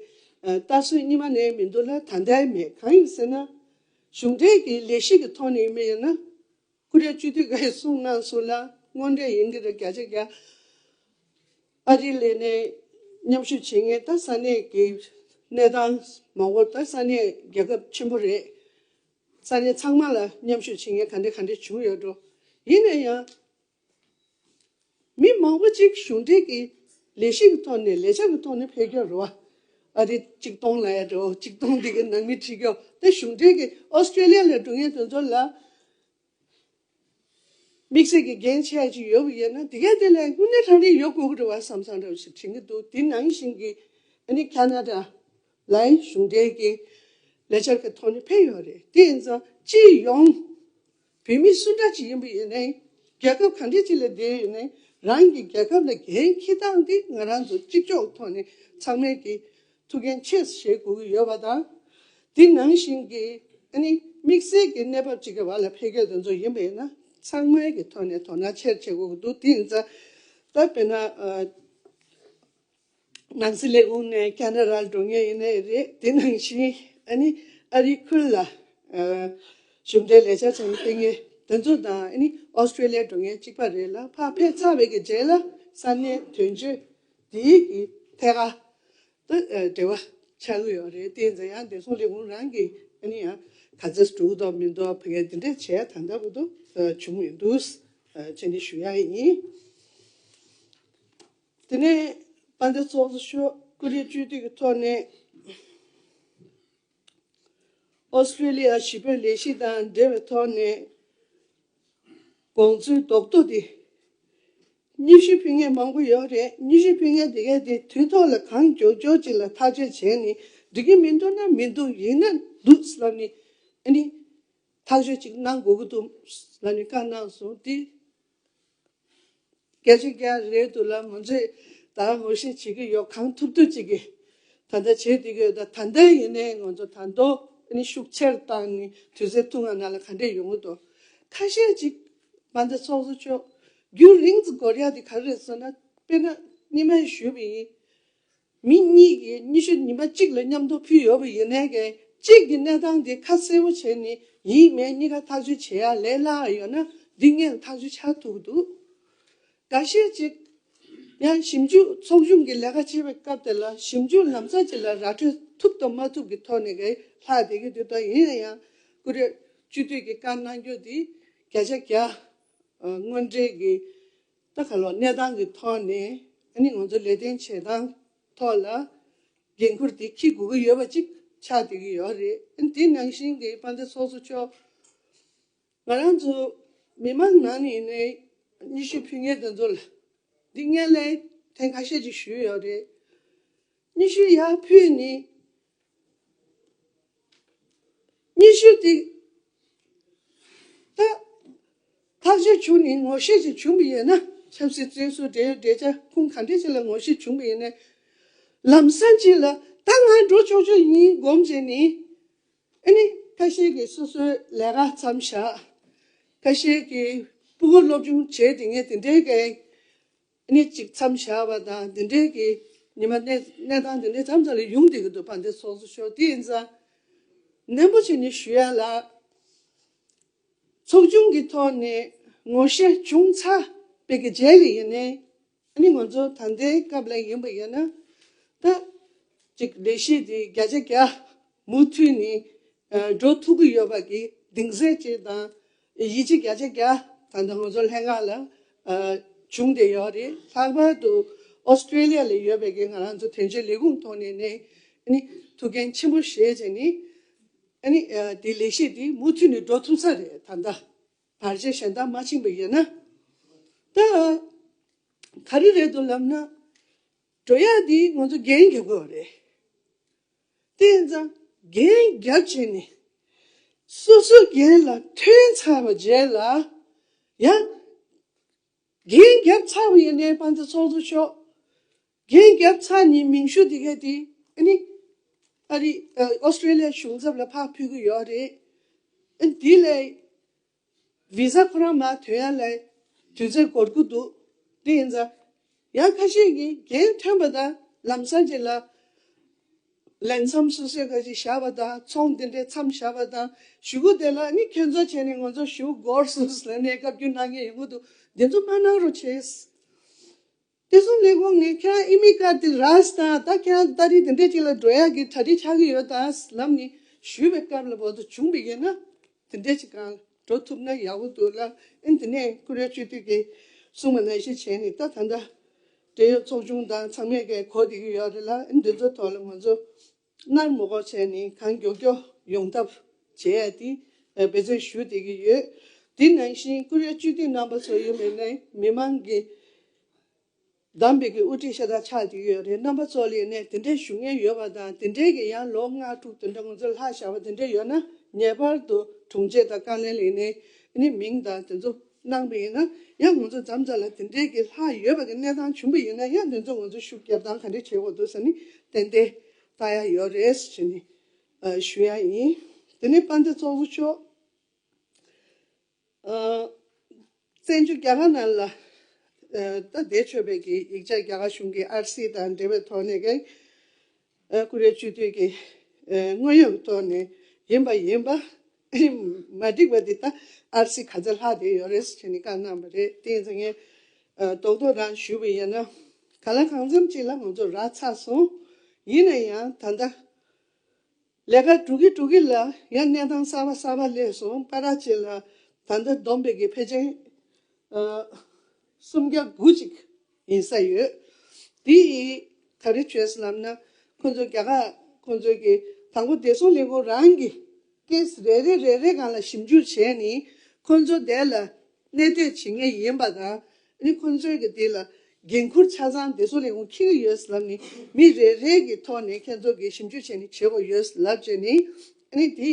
ཨ་ལྟ་སྲོལ་སྔོན་མ་ནས་མི་འདུག་ལ། ད་ལྟའི་མེད། གང་ཡིན་ཟེར་ན་གཞུང་འབྲེལ་གྱི་ལས་གཞི་གི་ཐོག་ནས་ཡིན་པ་ཡིན་ན། ཀོ་རི་ཡ་སྤྱི་འཐུས་ཀྱིས་གསུངས་གནང་སོང་ལ། དངོས་འབྲེལ་ཡིན་གྱི་རེད། བརྒྱ་ཆ་བརྒྱ། ཨ་རི་ལ་ནས་མཉམ་ཞུགས་བྱེད་མཁན་ད་ས་གནས་ཀྱི་གནས་སྟངས་མང་པོ། ད་ས་གནས་རྒྱལ་ཁབ་ཆེན་པོ་རེད། ས་གནས་ཚང་མ་ལ་མཉམ་ཞུགས་བྱེད་མཁན་ག་འདྲ་ག་འདྲ་བྱུང་ཡོད་འགྲོ། ཡིན་ན་ཡང་མི་མང་པོ་ཅིག་གཞུང་འབྲེལ་གྱི་ལས་གཞི་གི་ཐོག་ནས་ལས་འཆར་གྱི་ཐོག་ནས་ཕེབས་ཀྱི་ཡོད་རེད་བ། ཨ་རི་གཅིག་སྟོང་ལ་ཡ་འགྲོ། གཅིག་སྟོང་འདི་གི་ནང་མི་ཁྲིད་ཀྱི་ཡོད། ད་གཞུང་འབྲེལ་གྱི་ཨོ་སི་ཀྲེ་ལི་ཡ་ལ་འགྲོ་མཁན་དེ་ཚོ་ལ། དམིགས་བསལ་གྱི་འགན་ཆེ་ཡ་ཅིག་ཡོད་པ་ཡིན་ན། དེ་གའི་དེ་ལས་དངོས་གནས་དྲང་གནས་ཡོད་དགོས་ཀྱི་རེད་བ་བསམ་བསམ་འདྲ་བ་ཞིག་དྲན་གྱི་འདུག་དེ་ནང་བཞིན་གྱི་ཨ་ནི་ཁ་ན་ཌ་ལའི་གཞུང་འབྲེལ་གྱི་ལས་འཆར་གྱི་ཐོག་ནས་ཕེབས་ཡོད་རེད། དེ་ཡིན་ཙང་སྤྱི་ཡོངས་བོད་མི་སུ་འདྲ་ཅིག་ཡིན་པ་ཡིན་ནའི། རྒྱལ་ཁབ་ག་འདྲ་ཅིག་ལ་བསྡད་ཡོད་ནའི། རང་གི་རྒྱལ་ཁབ་ལ་འགན་འཁྱེར་སྟངས་དེ་ང་རང་ཚོ་གཅིག་ལྕོགས་ཐོག་ནས་ཚང་མས་ཀྱི་ཐུགས་འགན་ཆེ་བཞེས་དགོས་ཀྱི་ཡོད་པ་དང་། དེ་ནང་བཞིན་གྱི་ཨ་ནི་དམིགས་བསལ་གྱི་གནས་བབ་ཅིག་གི་བར་ལ་ཕེབས་མཁན་དེ་ཚོ་ཡིན་པ་ཡིན་ན། ཚང་མའི་གི་ཐོག་ནས་དོ་སྣང་ཆེར་བྱེད་དགོས་ཀྱི་འདུག་དེ་ཡིན་ཙང་ད་དཔེར་ན་ཨ། ནང་སྲིད་ལས་ཁུངས་ནས་ཁ་ན་ཌར་འགྲོ་མཁན་ཡིན་ནའི་རེད། དེ་ནང་བཞིན་ཨ་ནི་ཨ་རི་ཁུལ་ལ་ཨ་གཞུང་འབྲེལ་ལས་འཆར་བྱས་ནས་ཕེབས་མཁན་དེ་ཚོ་དང་། ཨ་ནི་ཨོ་སི་ཀྲི་ལི་ཡ་འགྲོ་མཁན་གཅིག་པ་རེད་ལ། ཕར་ཕེབས་ཚར་བའི་གི་རྗེས་ལ་ས་གནས་དོན་གཅོད་དེའི་གི་ཐད་ཀར་དུ་ཨ་འབྲེལ་བ་ཆགས་ཀྱི་ཡོད་རེད། དེ་ཡིན་ཙང་ཡང་བདེ་སྲུང་ལས་ཁུངས་རང་གིས་ཨ་ནི་ཡང་ག་ཚོད་འགྲོ་གི་འདུག་མི་འདུག་བོད་སྐད་འདི་འདྲས་བྱས་ད་ལྟ་བར་དུ་ཨ་བྱུང་མི་འདུག་ཨ་བྱས་ནས་ཞུ་ཡ་ཡིན། དེ་ནས་དཔལ་ལྡན་ཚོགས་གཙོ་མཆོག་ཀུ་རེ་བཅུ་དུས་ཀྱི་ཐོག་ནས་ཨོ་སི་ཀྲི་ལི་ཡ་ཞི་བོད་ལས་གཞི་དང་འབྲེལ་བའི་ཐོག་ནས་དགོངས་ཚུལ་རྡོག་རྡོག་དེ། སྙན་ཞུ་ཕུལ་མཁན་མང་པོ་ཡོད་རེད། སྙན་ཞུ་ཕུལ་མཁན་དེ་གས་དེ་དུས་ཐོག་ལ་གང་མགྱོགས་མགྱོགས་ཅིག་ལ་ཐག་གཅོད་བྱས་ནས། འགྲིག་གི་མི་འདུག་ན་མི་འདུག་ཡིན་ན་འདུག་ལབ་ནས་ཨ་ནི་ཐག་གཅོད་ཅིག་གནང་དགོས་ཀྱི་འདུག་ལབ་ནས་བཀའ་གནང་སོང་། དེ་བརྒྱ་ཆ་བརྒྱ་རེད་འདུག་ལ། ང་ཚོས་ད་ངོ་ཤེས་བྱེད་ཀྱི་ཡོད། གང་ཐུབ་ཐུབ་ཅིག་གིས་ད་ལྟ་བྱེད་བསྡད་ཀྱི་ཡོད། ད་ད་ལྟ་ཡིན་ནའི་ང་ཚོ་ད་དུང་ཨ་ནི་ཤུགས་ཆེར་བཏང་ནས་དུས་ཚོད་ཐུང་ང་ནང་ལ་ག་འདྲས་ཡོང་གི་འདུག་ཁ་ཤས་ཅིག་དཔལ་ལྡན་ཚོགས་གཙོ་མཆོག་རྒྱུན་རིང་དུ་འགོར་ཡག་དེ་ག་རེ་རེད་ཟེར་ན། དཔེར་ན་སྔོན་མ་ཞུས་པ་ཡིན། མི་གཉིས་ཀྱིས་སྙན་ཞུ་ཉི་མ་གཅིག་ལ་མཉམ་དུ་ཕུལ་ཡོད་པ་ཡིན་ནའི་གི། གཅིག་གི་གནས་སྟངས་དེ་ཁ་གསལ་པོ་བྱས་ནས་ཡིན་མིན་གཉིས་ཀ་ཐག་གཅོད་བྱེད་ཡ་ལས་སླ་བ་ཡོད་ན། འདི་སྔོན་ཐག་གཅོད་ཆགས་ཐུབ་ཀྱི་འདུག་འགའ་ཤས་ཅིག་ཡང་ཞིབ་འཇུག་ཚོགས་ཆུང་གི་ལས་ཀ་བྱེད་པའི་སྐབས་དེ་ལ་ཞིབ་འཇུག་ལམ་སང་ཅིག་ལ་ར་སྤྲོད་ཐུབ་དང་མ་ཐུབ་ཀྱི་ཐོག་ནས་གི་ལྷག་བསྡད་ཀྱི་འདུག་ད་ཡིན་ན་ཡང་ཀུ་རེ་སྤྱི་འཐུས་ཀྱི་བཀའ་གནང་རྒྱུ་དེ་བརྒྱ་ཆ་བརྒྱ་ཨ་དངོས་འབྲེལ་གྱི་ད་ག་ལོ་གནས་སྟངས་ཀྱི་ཐོག་ནས་ཨ་ནི་ང་ཚོ་ལས་དོན་བྱེད་སྟངས་ཐོག་ལ་འགན་ཁུར་དེ་འཁྱེར་དགོས་ཀྱི་ཡོད་པ་ཅིག་ཆགས་བསྡད་ཀྱི་ཡོད་རེད། ཨ་ནི་དེ་ནང་བཞིན་གྱི་དཔལ་ལྡན་ཚོགས་གཙོ་མཆོག་ང་རང་ཚོ་མི་མང་ནང་ནས་ཡིན་ནའི་སྙན་ཞུ་ཕུལ་མཁན་དེ་ཚོ་ལ་འདི་སྔོན་ལ་ཐེངས་ཁ་ཤས་ཅིག་ཞུས་ཡོད་རེད། སྙན་ཞུ་ཡར་ཕུལ་ནས། སྙན་ཞུ་དེ་ད་ཐག་གཅོད་བྱུང་ནས་ངོ་ཤེས་ཅིག་བྱུང་བ་ཡིན་ན། ཆབ་སྲིད་བཙོན་ཟུར་འབྲེལ་ཡོད་འབྲེལ་ཆ་ཁུངས་ག་འདྲ་ཞིག་ལ་ངོ་ཤེས་བྱུང་བ་ཡིན་ན། ལམ་སང་ཅིག་ལ་ད་ང་འགྲོ་ཆོག་ཆོག་ཡིན་སྒོམ་བྱས་ནས། ཨ་ནི་ཁ་ཤས་ཀྱིས་སོ་སོའི་ལས་ཀ་མཚམས་བཞག་ཁ་ཤས་ཀྱིས་ཕྲུ་གུ་སློབ་སྦྱོང་བྱས་བསྡད་མཁན་དེ་འདྲའི་གི་ནི་གཅིག་མཚམས་བཞག་པ་དང་། དེ་འདྲའི་གི་ཉི་མ་གནས་གནས་སྟངས་དེ་འདྲའི་མཚམས་མཚམས་ལ་ཡོང་བསྡད་ཀྱི་འདུག་དཔལ་ལྡན་ཚོགས་གཙོ་མཆོག་དེ་ཡིན་ཙང་ནན་པོ་བྱས་ནས་ཞུ་ཡ་ལ། ཚོགས་ཆུང་གི་ཐོག་ནས་ངོ་ཤེས་བྱུང་ཚར་བའི་གི་རྗེས་ལ་ཡིན་ནའི། ཨ་ནི་ང་ཚོ་ད་ལྟའི་སྐབས་ལ་ཡིན་པ་ཡིན་ན། ད་ཅིག་ལས་གཞི་དེ་བརྒྱ་ཆ་བརྒྱ་མུ་མཐུད་ནས་ཨ་འགྲོ་ཐུབ་ཀྱི་ཡོད་པ་གི་གདེང་ཚོད་ཅིག་དང་། ཡིད་ཆེས་བརྒྱ་ཆ་བརྒྱ་ད་ལྟ་ང་ཚོ་ལྷན་ཁང་ལ་ཨ་བྱུང་བསྡད་ཡོད་རེད། ལྷག་པར་དུ་ཨོ་སི་ཀྲེ་ལི་ཡ་ལ་ཡོད་པའི་གི་ང་རང་ཚོ་དོན་གཅོད་ལས་ཁུངས་ཐོག་ནས་ནས་ཨ་ནི་ཐུགས་འགན་ཆེན་པོ་བཞེས་བྱས་ནས། ཨ་ནི་ཨ་དེ་ལས་གཞི་དེ་མུ་མཐུད་ནས་འགྲོ་ཐུབ་ས་རེད། ད་ལྟ་བར་ཆད་གཞན་དག་མ་ཕྱིན་པ་ཡིན་ན། ད་ག་རེ་རེད་འདུག་ལབ་ན། འགྲོ་ཡ་དེ་ང་ཚོ་འགན་རྒྱབ་དགོས་པ་རེད། དེ་ཡིན་ཙང་འགན་རྒྱབ་བྱས་ནས་སོ་སོའི་འགན་ལ་ཐོན་ཚར་བ་རྗེས་ལ་ཡང་འགན་རྒྱབ་ཚར་བ་ཡིན་ནའི་དཔལ་ལྡན་ཚོགས་གཙོ་མཆོག་འགན་རྒྱབ་ཚར་ནས་མིང་ཞུ་དེ་ག་དེ་ཨ་ནི་ཨ་རི་ཨ་ཨོ་སི་ཀྲེ་ལི་ཡ་གཞུང་ཚབ་ལ་ཕར་ཕུལ་གི་ཡོད་རེད། ཨ་ནི་དེ་ལས་བི་ཟ་ཁོ་རང་མར་ཐོན་ཡ་ལ་དུས་ཚོད་འགོར་གི་འདུག་དེ་ཡིན་ཙང་ཡང་ཁ་ཤས་ཀྱིས་འགན་ཐོན་པ་དང་ལམ་སང་ཅིག་ལ་ལས་མཚམས་སོ་སོས་ཁ་ཅིག་བཞག་པ་དང་། ཚོང་དེ་འདྲའི་མཚམས་བཞག་པ་དང་། གཞུག་གུ་དེ་ལ་ཨ་ནི་ཁྱོད་ཚོ་བྱས་ནས་ང་ཚོ་གཞུག་གུ་འགོར་སོང་ཟེར་ནས་བཀའ་བཀྱོན་གནང་མཁན་ཡོང་གི་འདུག་དེ་ཚོ་མ་གནང་རོགས་བྱེད། བདེ་སྲུང་ལས་ཁུངས་ནས་ཁྱེད་རང་ཨི་མི་ཀ་དེ་རག་དང་། ད་ཁྱེད་རང་ཏ་རིག་དེ་འདྲས་ཅིག་ལ་འགྲོ་ཡག་གི་གྲ་སྒྲིག་ཆགས་ཀྱི་ཡོད་དང་ལབ་ནས་ཞུས་པའི་སྐབས་ལ་བར་དུ་བྱུང་བ་ཡིན་ན། དེ་འདྲས་ཅིག་གང་འགྲོ་ཐུབ་ན་ཡག་པོ་འདུག་ལ། ཨ་ནི་དེ་ནས་ཀུ་རེ་སྤྱི་འཐུས་ཀྱིས་གསུངས་པ་ནང་བཞིན་བྱས་ནས། ད་ད་ལྟ་འབྲེལ་ཡོད་ཚོགས་ཆུང་དང་ཚང་མས་ཀྱི་གོ་བསྡད་ཀྱི་ཡོད་རེད་ལ། ཨ་ནི་འདི་ཚོ་ཐོག་ལ་ང་ཚོ་ནར་མ་འགོག་བྱས་ནས་གང་མགྱོགས་མགྱོགས་ཡོང་ཐབས་བྱེད་ཡ་དེ་འབད་བརྩོན་ཞུ་བསྡད་ཀྱི་ཡོད། དེ་ནང་བཞིན་ཀོ་རི་ཡ་སྤྱི་འཐུས་རྣམ་པ་ཚོ་ཡོད་མེད་ནས་མི་མང་གི་བདམས་པའི་གི་དབུ་ཁྲིད་ཤ་སྟག་ཆགས་བསྡད་ཡོད་རེད། རྣམ་པ་ཚོ་ལ་ཡིན་ནའི་དེ་འདྲའི་ཞུ་མཁན་ཡོད་པ་དང་། དེ་འདྲའི་གི་ཡང་ལོ་ལྔ་དྲུག་དེ་འདྲ་ང་ཚོ་ལྷག་བཞག་པ་དེ་འདྲ་ཡོད་ན། ངེས་པར་དུ་དྲུང་ཆེ་དང་བཀའ་བློན་ལ་ཡིན་ནའི་ཨ་ནི་མིང་དང་དེ་ཚོ་གནང་པ་ཡིན་ན། ཡང་ང་ཚོ་མཚམས་མཚམས་ལ་དེ་འདྲའི་གི་ལྷག་ཡོད་པ་གི་གནས་སྟངས་བྱུང་པ་ཡིན་ན། ཡང་དེ་ཚོ་ང་ཚོ་ཤུགས་རྒྱབ་སྟངས་ག་འདྲ་བྱེད་དགོས་འདུག་ཟེར་ནི་ཏན་ཏན་ལྟ་ཡ་ཡོད་རེད་ཟེར་ནི་ཨ་ཞུ་ཡ་ཡིན། དེ་ནས་དཔལ་ལྡན་ཚོགས་གཙོ་མཆོག་ཨ། བཙན་བྱོལ་རྒྱ་གར་ནང་ལ་ཨ་ད་བསྡད་ཆོག་པའི་གི་ཡིག་ཆ། རྒྱ་གར་གཞུང་གི་ཨར་སི་དང་འབྲེལ་བའི་ཐོག་ནས་ཀྱང་ཨ་ཀོ་རི་ཡ་སྤྱི་འཐུས་ཀྱི་ཨ་དངོས་ཡོད་ཀྱི་ཐོག་ནས་ཡིན་པ་ཡིན་པ་མ་འགྲིག་པ་འདི་ད་ཨར་སི་ག་ཚོད་ལྷག་བསྡད་ཡོད་རེད་ཟེར་ནས་བཀའ་གནང་བ་རེད། དེ་ཡིན་ཙང་ངས་ཨ་རྡོག་རྡོག་རང་ཞུས་པ་ཡིན་ན། གང་ལ་གང་འཚམ་ཅིག་ལ་ང་ཚོ་རག་ཚར་སོང་། ཡིན་ན་ཡང་ད་ལྟ་ལས་ཀ་འགྲོ་གི་འགྲོ་གི་ལ་ཡང་གནས་སྟངས་གསར་པ་གསར་པ་སླེབས་སོང་། པ་ར་ཅིག་ལ་ད་ལྟ་བསྡོམས་པའི་གི་ཕལ་ཆེར་ཨ་སུམ་བརྒྱ་དགུ་ཅིག་ཡིན་ས་ཡོད། དེ་ཡིས་ག་རེ་བྱས་ལབ་ན། ཁོང་ཚོ་རྒྱ་གར་ཁོང་ཚོའི་གི་དང་པོ་བདེ་སྲུང་ལས་ཁུངས་རང་གི་ཀེ་སི་རེ་རེ་རེ་རེ་སྒང་ལ་ཞིབ་འཇུག་བྱས་ནས། ཁོང་ཚོ་དེ་ལ་གནས་སྡོད་བྱེད་མཁན་ཡིན་པ་དང་། ཨ་ནི་ཁོང་ཚོའི་གི་དེ་ལ་འགན་ཁུར་ཆ་ཚང་བདེ་སྲུང་ལས་ཁུངས་འཁྱེར་གྱི་ཡོད་ལབ་ནས། མི་རེ་རེ་གི་ཐོག་ནས་ཁྱེད་ཚོ་གི་ཞིབ་འཇུག་བྱས་ནས་བྱེད་དགོས་ཡོད་ལབ་བྱས་ནས། ཨ་ནི་དེ་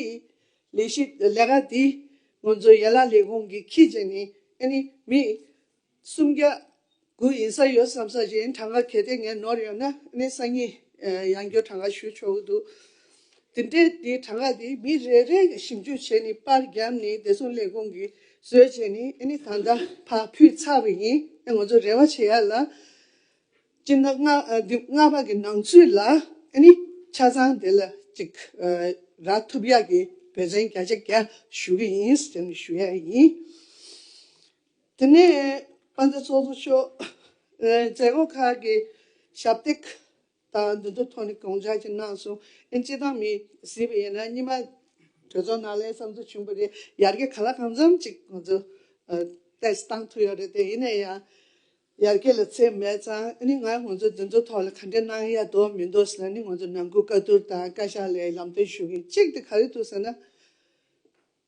ལས་གཞི་ལས་ཀ་དེ་ང་ཚོ་ཡན་ལག་ལས་ཁུངས་ཀྱིས་འཁྱེར་བྱས་ནས། ཨ་ནི་མི་སུམ་བརྒྱ་དགུ་ཡིན་ས་ཡོད་བསམ་ས་ཅིག་ཡིན། གྲངས་ཀ་གལ་ཏེ་ངས་ནོར་ཡོད་ན་ཨ་ནི་སང་ཉིན་ཡང་བསྐྱར་གྲངས་ཀ་ཞུ་ཆོག་གི་འདུག། དེ་འདྲའི་དེའི་གྲངས་ཀ་དེ་མི་རེ་རེ་གིས་ཞིབ་འཇུག་བྱས་ནས་པར་བརྒྱབ་ནས་བདེ་སྲུང་ལས་ཁུངས་ཀྱིས་བཟོས་བྱས་ནས། ཨ་ནི་ད་ལྟ་ཕར་ཕུལ་ཚར་བ་ཡིན། ཨ་ང་ཚོ་རེ་བ་བྱེད་ཡ་ལ། སྤྱི་ཟླ་ལྔ་ཨ་འདི་ལྔ་པ་གི་ནང་ཚུད་ལ་ཨ་ནི་ཆ་ཚང་དེ་ལ་ཅིག་ཨ་རག་ཐུབ་ཡག་གི་འབད་བརྩོན་བརྒྱ་ཆ་བརྒྱ་ཞུ་གི་ཡིན་ཟེར་ནས་ཞུ་ཡ་ཡིན། དེ་ནས་དཔལ་ལྡན་ཚོགས་གཙོ་མཆོག་ཨ་མཛད་སྒོ་ཁག་གི་ཞབས་སྟེགས་དང་འདི་ཚོ་ཐོག་ནས་དགོངས་འཆར་ཅིག་གནང་སོང་། ཨ་སྤྱིར་བཏང་མི་གཟིགས་པ་ཡིན་ན་སྔོན་མ་གྲོས་ཚོགས་ནང་ལ་བསམ་ཚུལ་བྱུང་བ་རེད། ཡར་རྒྱས་གང་ལ་གང་འཚམ་ཅིག་ང་ཚོ་ཨ་ཏོག་ཙམ་བཏང་ཐུབ་ཡོད་རེད་དེ། ཡིན་ན་ཡང་ཡར་རྒྱས་ལ་ཚད་མེད་ཙང་། ཨ་ནི་ང་ང་ཚོ་འདི་ཚོ་ཐོག་ལ་ག་འདྲ་གནང་ཡ་འདུག་མི་འདུག་ཟེར་ནས་ང་ཚོ་ནང་ཁུལ་བཀའ་བསྡུར་དང་བཀའ་ཤག་ལ་ལམ་སྟོན་ཞུ་གི་ཡིན། གཅིག་དེ་ག་རེ་འདུག་ཟེར་ན།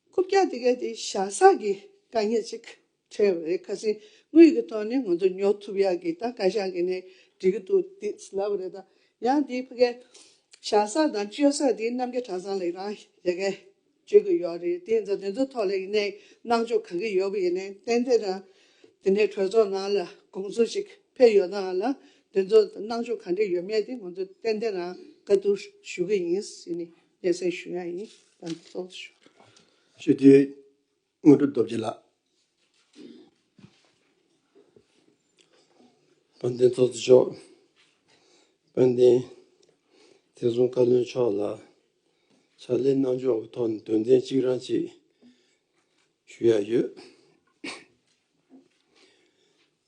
རྐུབ་བཀྱག་དེ་ག་དེ་བཞག་ས་གི་དཀའ་ངལ་ཅིག་འཕྲད་པ་རེད། ཁ་སང་དངུལ་གྱི་ཐོག་ནས་ང་ཚོ་ཉོ་ཐུབ་ཡག་གི་ད་བཀའ་ཤག་གི་ནས་འགྲིག་གི་འདུག་དེ་ལབ་པ་རེད། ད་ཡང་དེ་ཕ་གི་བཞག་ས་དང་སྤྱོད་ས་དེ་རྣམ་རྒྱལ་གྲྭ་ཚང་ལ་རང་ཡ་གི་བརྗོད་ཀྱི་ཡོད་རེད། དེ་ཡིན་ཙང་དེ་ཚོ་ཐོག་ལ་ཡིན་ནའི་གནང་ཕྱོགས་ག་གི་ཡོད་པ་ཡིན་ནའི་ཏན་ཏན་རང་དེ་ནས་གྲོས་ཚོགས་ནང་ལ་དགོངས་ཚུལ་ཞིག་ཕེབས་ཡོད་ན་ལ། དེ་ཚོ་གནང་ཕྱོགས་ག་འདྲ་ཡོད་མེད་དེ་ང་ཚོ་ཏན་ཏན་རང་བཀའ་བསྡུར་ཞུ་གི་ཡིན་ཟེར་ནས་སྙན་སེང་ཞུ་ཡ་ཡིན། ད་ཚོགས་ཞུ། ཞུ་དུས་དངོས་གྲུབ་རྡོ་རྗེ་ལགས། དཔལ་ལྡན་ཚོགས་གཙོ་མཆོག་དཔལ་ལྡན་བདེ་སྲུང་བཀའ་བློན་མཆོག་ལ་ཕྱག་ལས་གནང་ཕྱོགས་ཀྱི་ཐོག་ནས་དོན་ཚན་གཅིག་རང་ཅིག་ཞུ་ཡ་ཡོད།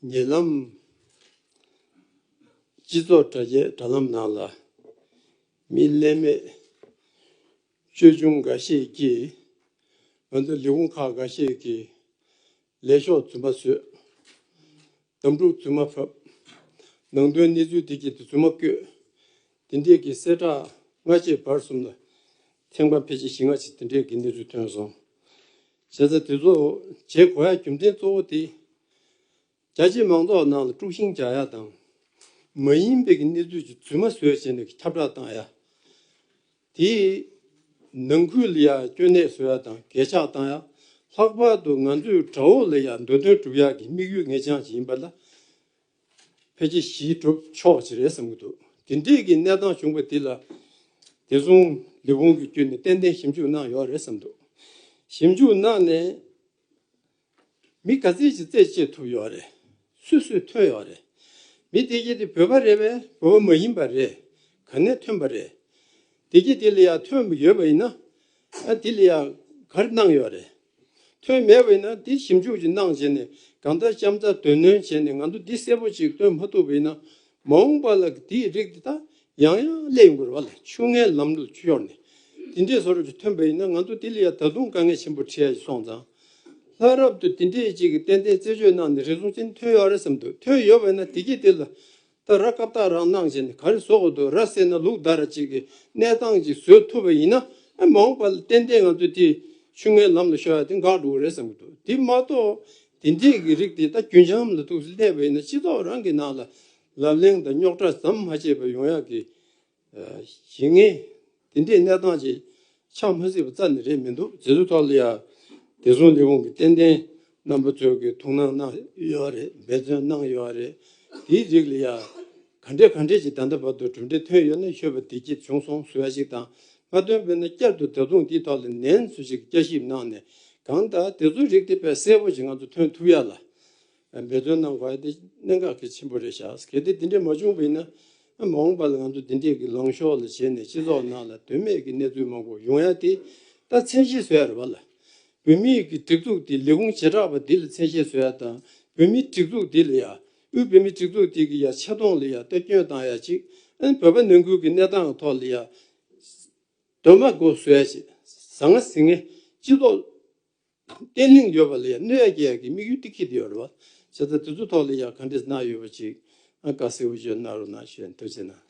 ཉེ་ལམ་སྤྱི་ཚོགས་དྲ་རྒྱའི་དྲ་ལམ་ནང་ལ་མི་ཀླད་མེད་ཅོལ་ཆུང་འགའ་ཤས་ཀྱིས་ང་ཚོ་ལས་ཁུངས་ཁག་འགའ་ཤས་ཀྱིས་ལས་ཤོག་རྫུན་མ་བཟོས། གདམ་ཕྲུག་རྫུན་མ་ཕབ། ནང་དོན་གནས་ཚུལ་དེ་གྱད་དེ་རྫུན་མ་བཀོད། དེ་འདྲས་ཀྱི་གསལ་བསྒྲགས་སྔ་རྗེས་བར་གསུམ་ལ་ཐེངས་པ་ཕལ་ཆེར་བཞི་ལྔ་ཅིག་དེ་འདྲས་ཀྱི་གནས་ཚུལ་ཐོན་སོང་། བྱས་ཙང་དེ་ཚོ་བྱེད་དགོས་ཡ་རྒྱུ་མཚན་གཙོ་བོ་དེ། རྒྱ་ཆེ་མང་ཚོགས་ནང་ལ་དཀྲུག་ཤིང་རྒྱག་ཡ་དང་། མ་ཡིན་པའི་གི་གནས་ཚུལ་ཅིག་རྫུན་མ་བཟོས་བྱས་ནས་ཁྱབ་བསྒྲགས་བཏང་ཡ། དེས་ནང་ཁུལ་ལ་ཡ་སྐྱོན་གནད་བཟོ་ཡ་དང་། གས་ཆག་བཏང་ཡ། ལྷག་པར་དུ་ང་ཚོའི་དགྲ་བོ་ལ་ཡ་འདོད་དོན་སྒྲུབ་ཡ་གི་དམིགས་ཡུལ་ངེས་ཅན་ཅིག་ཡིན་པ་ལ་ཕལ་ཆེར་གཞི་གྲུབ་ཆོག་ཅིག་རེད་བསམ་གྱི་འདུག། དེ་འདྲས་ཀྱི་གནས་སྟངས་བྱུང་བ་དེ་ལ་བདེ་སྲུང་ལས་ཁུངས་ཀྱི་བརྒྱུད་ནས་ཏན་ཏན་ཞིབ་འཇུག་གནང་ཡོད་རེད་བསམ་འདུག། ཞིབ་འཇུག་གནང་ནས། མི་ག་ཚད་ཅིག་རྩད་གཅོད་ཐུབ་ཡོད་རེད། སུ་སུ་ཐོན་ཡོད་རེད། མི་དེ་གྱད་དེ་བོད་པ་རེད་པས། བོད་པ་མ་ཡིན་པ་རེད། ག་ནས་ཐོན་པ་རེད། དེ་གྱད་དེ་ལ་ཡ་ཐོན་པ་ཡོད་པ་ཡིན་ན། ཨ་དེ་ལ་ཡ་ག་རེ་གནང་ཡོད་རེད། ཐོན་མེད་པ་ཡིན་ན་དེ་ཞིབ་འཇུག་ཅིག་གནང་བྱས་ནས། གང་ལྟར་གཤམ་ཚ་དོན་སྣོན་བྱས་ནས་ང་ཚོ་འདི་གསལ་པོ་ཅིག་སྟོན་མ་ཐུབ་པ་ཡིན་ན། མ་འོངས་པ་ལ་དེའི་རིགས་དེ་ད་ཡང་ཡང་སླེབས་ཡོང་གི་རེད་བ་ལ། ཆུ་ངན་ལམ་ལ་ཆུ་ཤོར་ནས་དེ་འདྲས་བཟོ་འདྲ་ཅིག་ཐོན་པ་ཡིན་ན། ང་ཚོ་དེ་ལ་ཡ་ད་དུང་དཀའ་ངལ་ཆེན་པོ་འཕྲད་ཡ་ཅིག་སོང་ཙང་། ལྷག་རབ་ཏུ་དེ་འདྲས་ཅིག་གི་ཏན་ཏན་རྩད་གཅོད་གནང་ནས་རེ་ཟུང་ཅན་ཐོན་ཡོད་རེད་བསམ་འདུག། ཐོན་ཡོད་པ་ཡིན་ན་དེ་གྱད་དེ་ལ་ད་ར་སྐབས་ཐག་རང་གནང་བྱས་ནས་ག་རེ་བཟོ་དགོས་འདུག། ར་བསད་ན་ལུག་བདའ་ར་ཅིག་གི་གནས་སྟངས་ཅིག་བཟོ་ཐུབ་པ་ཡིན་ན། ཨ་མ་འོངས་པ་ལ་ཏན་ཏན་ང་ཚོ་དེ་ ཆུང་ངུའི་ལམ་ལ་ཤོར་ཡ་དེ་འགག་འགྲོ་གི་རེད་བསམ་གྱི་འདུག་དེ་མ་གཏོགས་དེ་འདྲས་ཀྱི་རིགས་དེ་ད་རྒྱུན་འབྱམས་ལ་ཐུག་སླེབས་པ་ཡིན་ན་སྤྱི་ཚོགས་རང་གི་ནང་ལ་ལབ་གླེང་དང་རྙོག་དྲ་ཟམ་མ་ཆད་པར་ཡོང་ཡ་གི་གཞི་ངེས་དེ་འདྲའི་གནས་སྟངས་ཅིག་ཆགས་མ་སྲིད་པ་རྩ་ནས་རེད་མི་འདུག་དེ་ཚོའི་ཐོག་ལ་ཡ་བདེ་སྲུང་ལས་ཁུངས་ཀྱི་ཏན་ཏན་རྣམ་པ་ཚོས་ཀྱི་ཐུགས་སྣང་གནང་ཡོད་རེད། འབད་བརྩོན་གནང་ཡོད་རེད། དེའི་རིགས་ལ་ཡ་ག་འདྲས་ག་འདྲས་ཅིག་ད་ལྟ་བར་དུ་གྲུབ་འབྲས་ཐོན་ཡོད་ན་ཤོད་པ་བདེ་སྐྱིད་བྱུང་སོང་ཟེར་བ་ཞིག་དང་། མ་ཐོན་པས་ན་བསྐྱར་དུ་ད་དུང་དེའི་ཐོག་ལ་ནན་ཚུལ་ཞིག་བསྐྱར་ཞིབ་གནང་ནས་གང་ལྟར་དེ་ཚོའི་རིགས་དེ་དཔེ་གསལ་པོ་ཞིག་ང་ཚོ་ཐོན་ཐུབ་ཡ་ལ། འབད་བརྩོན་གནང་དགོས་ཡ་དེ་གནད་འགག་གལ་ཆེན་པོ་རེད་ཤག་གལ་ཏེ་དེ་འདྲས་མ་བྱུང་བ་ཡིན་ན། མ་འོངས་པ་ལ་ང་ཚོ་དེ་འདྲས་ཀྱི་ལངས་ཕྱོགས་ལ་བྱས་ནས་སྤྱི་ཚོགས་ནང་ལ་དོན་མེད་ཀྱི་གནས་ཚུལ་མང་པོ་ཡོང་ཡ་དེ་ད་མཚན་ཤས་བཟོ་ཡ་རེད་བ་ལ། བོད་མིའི་གི་སྒྲིག་འཛུགས་དེ་ལས་ཁུངས་བྱེ་བྲག་པ་འདི་ལ་མཚན་ཤས་བཟོ་ཡ་དང་། བོད་མིའི་སྒྲིག་འཛུགས་འདི་ལ་ཡ། དབུས་བོད་མིའི་སྒྲིག་འཛུགས་འདི་གི་ཡ་ཆེ་མཐོང་ལ་ཡ་ལྟ་སྐྱོན་བཏང་ཡ་ཅིག་ཨ་ནི་བོད་པ་ནང་ཁུལ་གྱི་གནས་སྟངས་ཐོག་ལ་ཡ། གདོང་མ་སྒོ་བཟོ་ཡ་ཅིག་ཟང་ངེ་ཟིང་ངེ་སྤྱི་ཚོགས་བརྟན་ལྷིང་ཡོད་པ་ལ་ཡ་གནོད་ཡ་སྐྱེལ་ཡ་གི་དམིགས་ཡུལ་དེ་འཁྱེར་ཏེ་ཡོད་རེད་བ། བྱས་ཙང་དེ་ཚོ་ཐོག་ལ་ཡ་ག་འདྲས་གནང་ཡོད་པ་ཅིག་ཨ་དཀའ་སེ་འུ་ཅོ་གནང་རོགས་གནང་ཞུ་ཡ། ཐུགས་རྗེ་གནང་།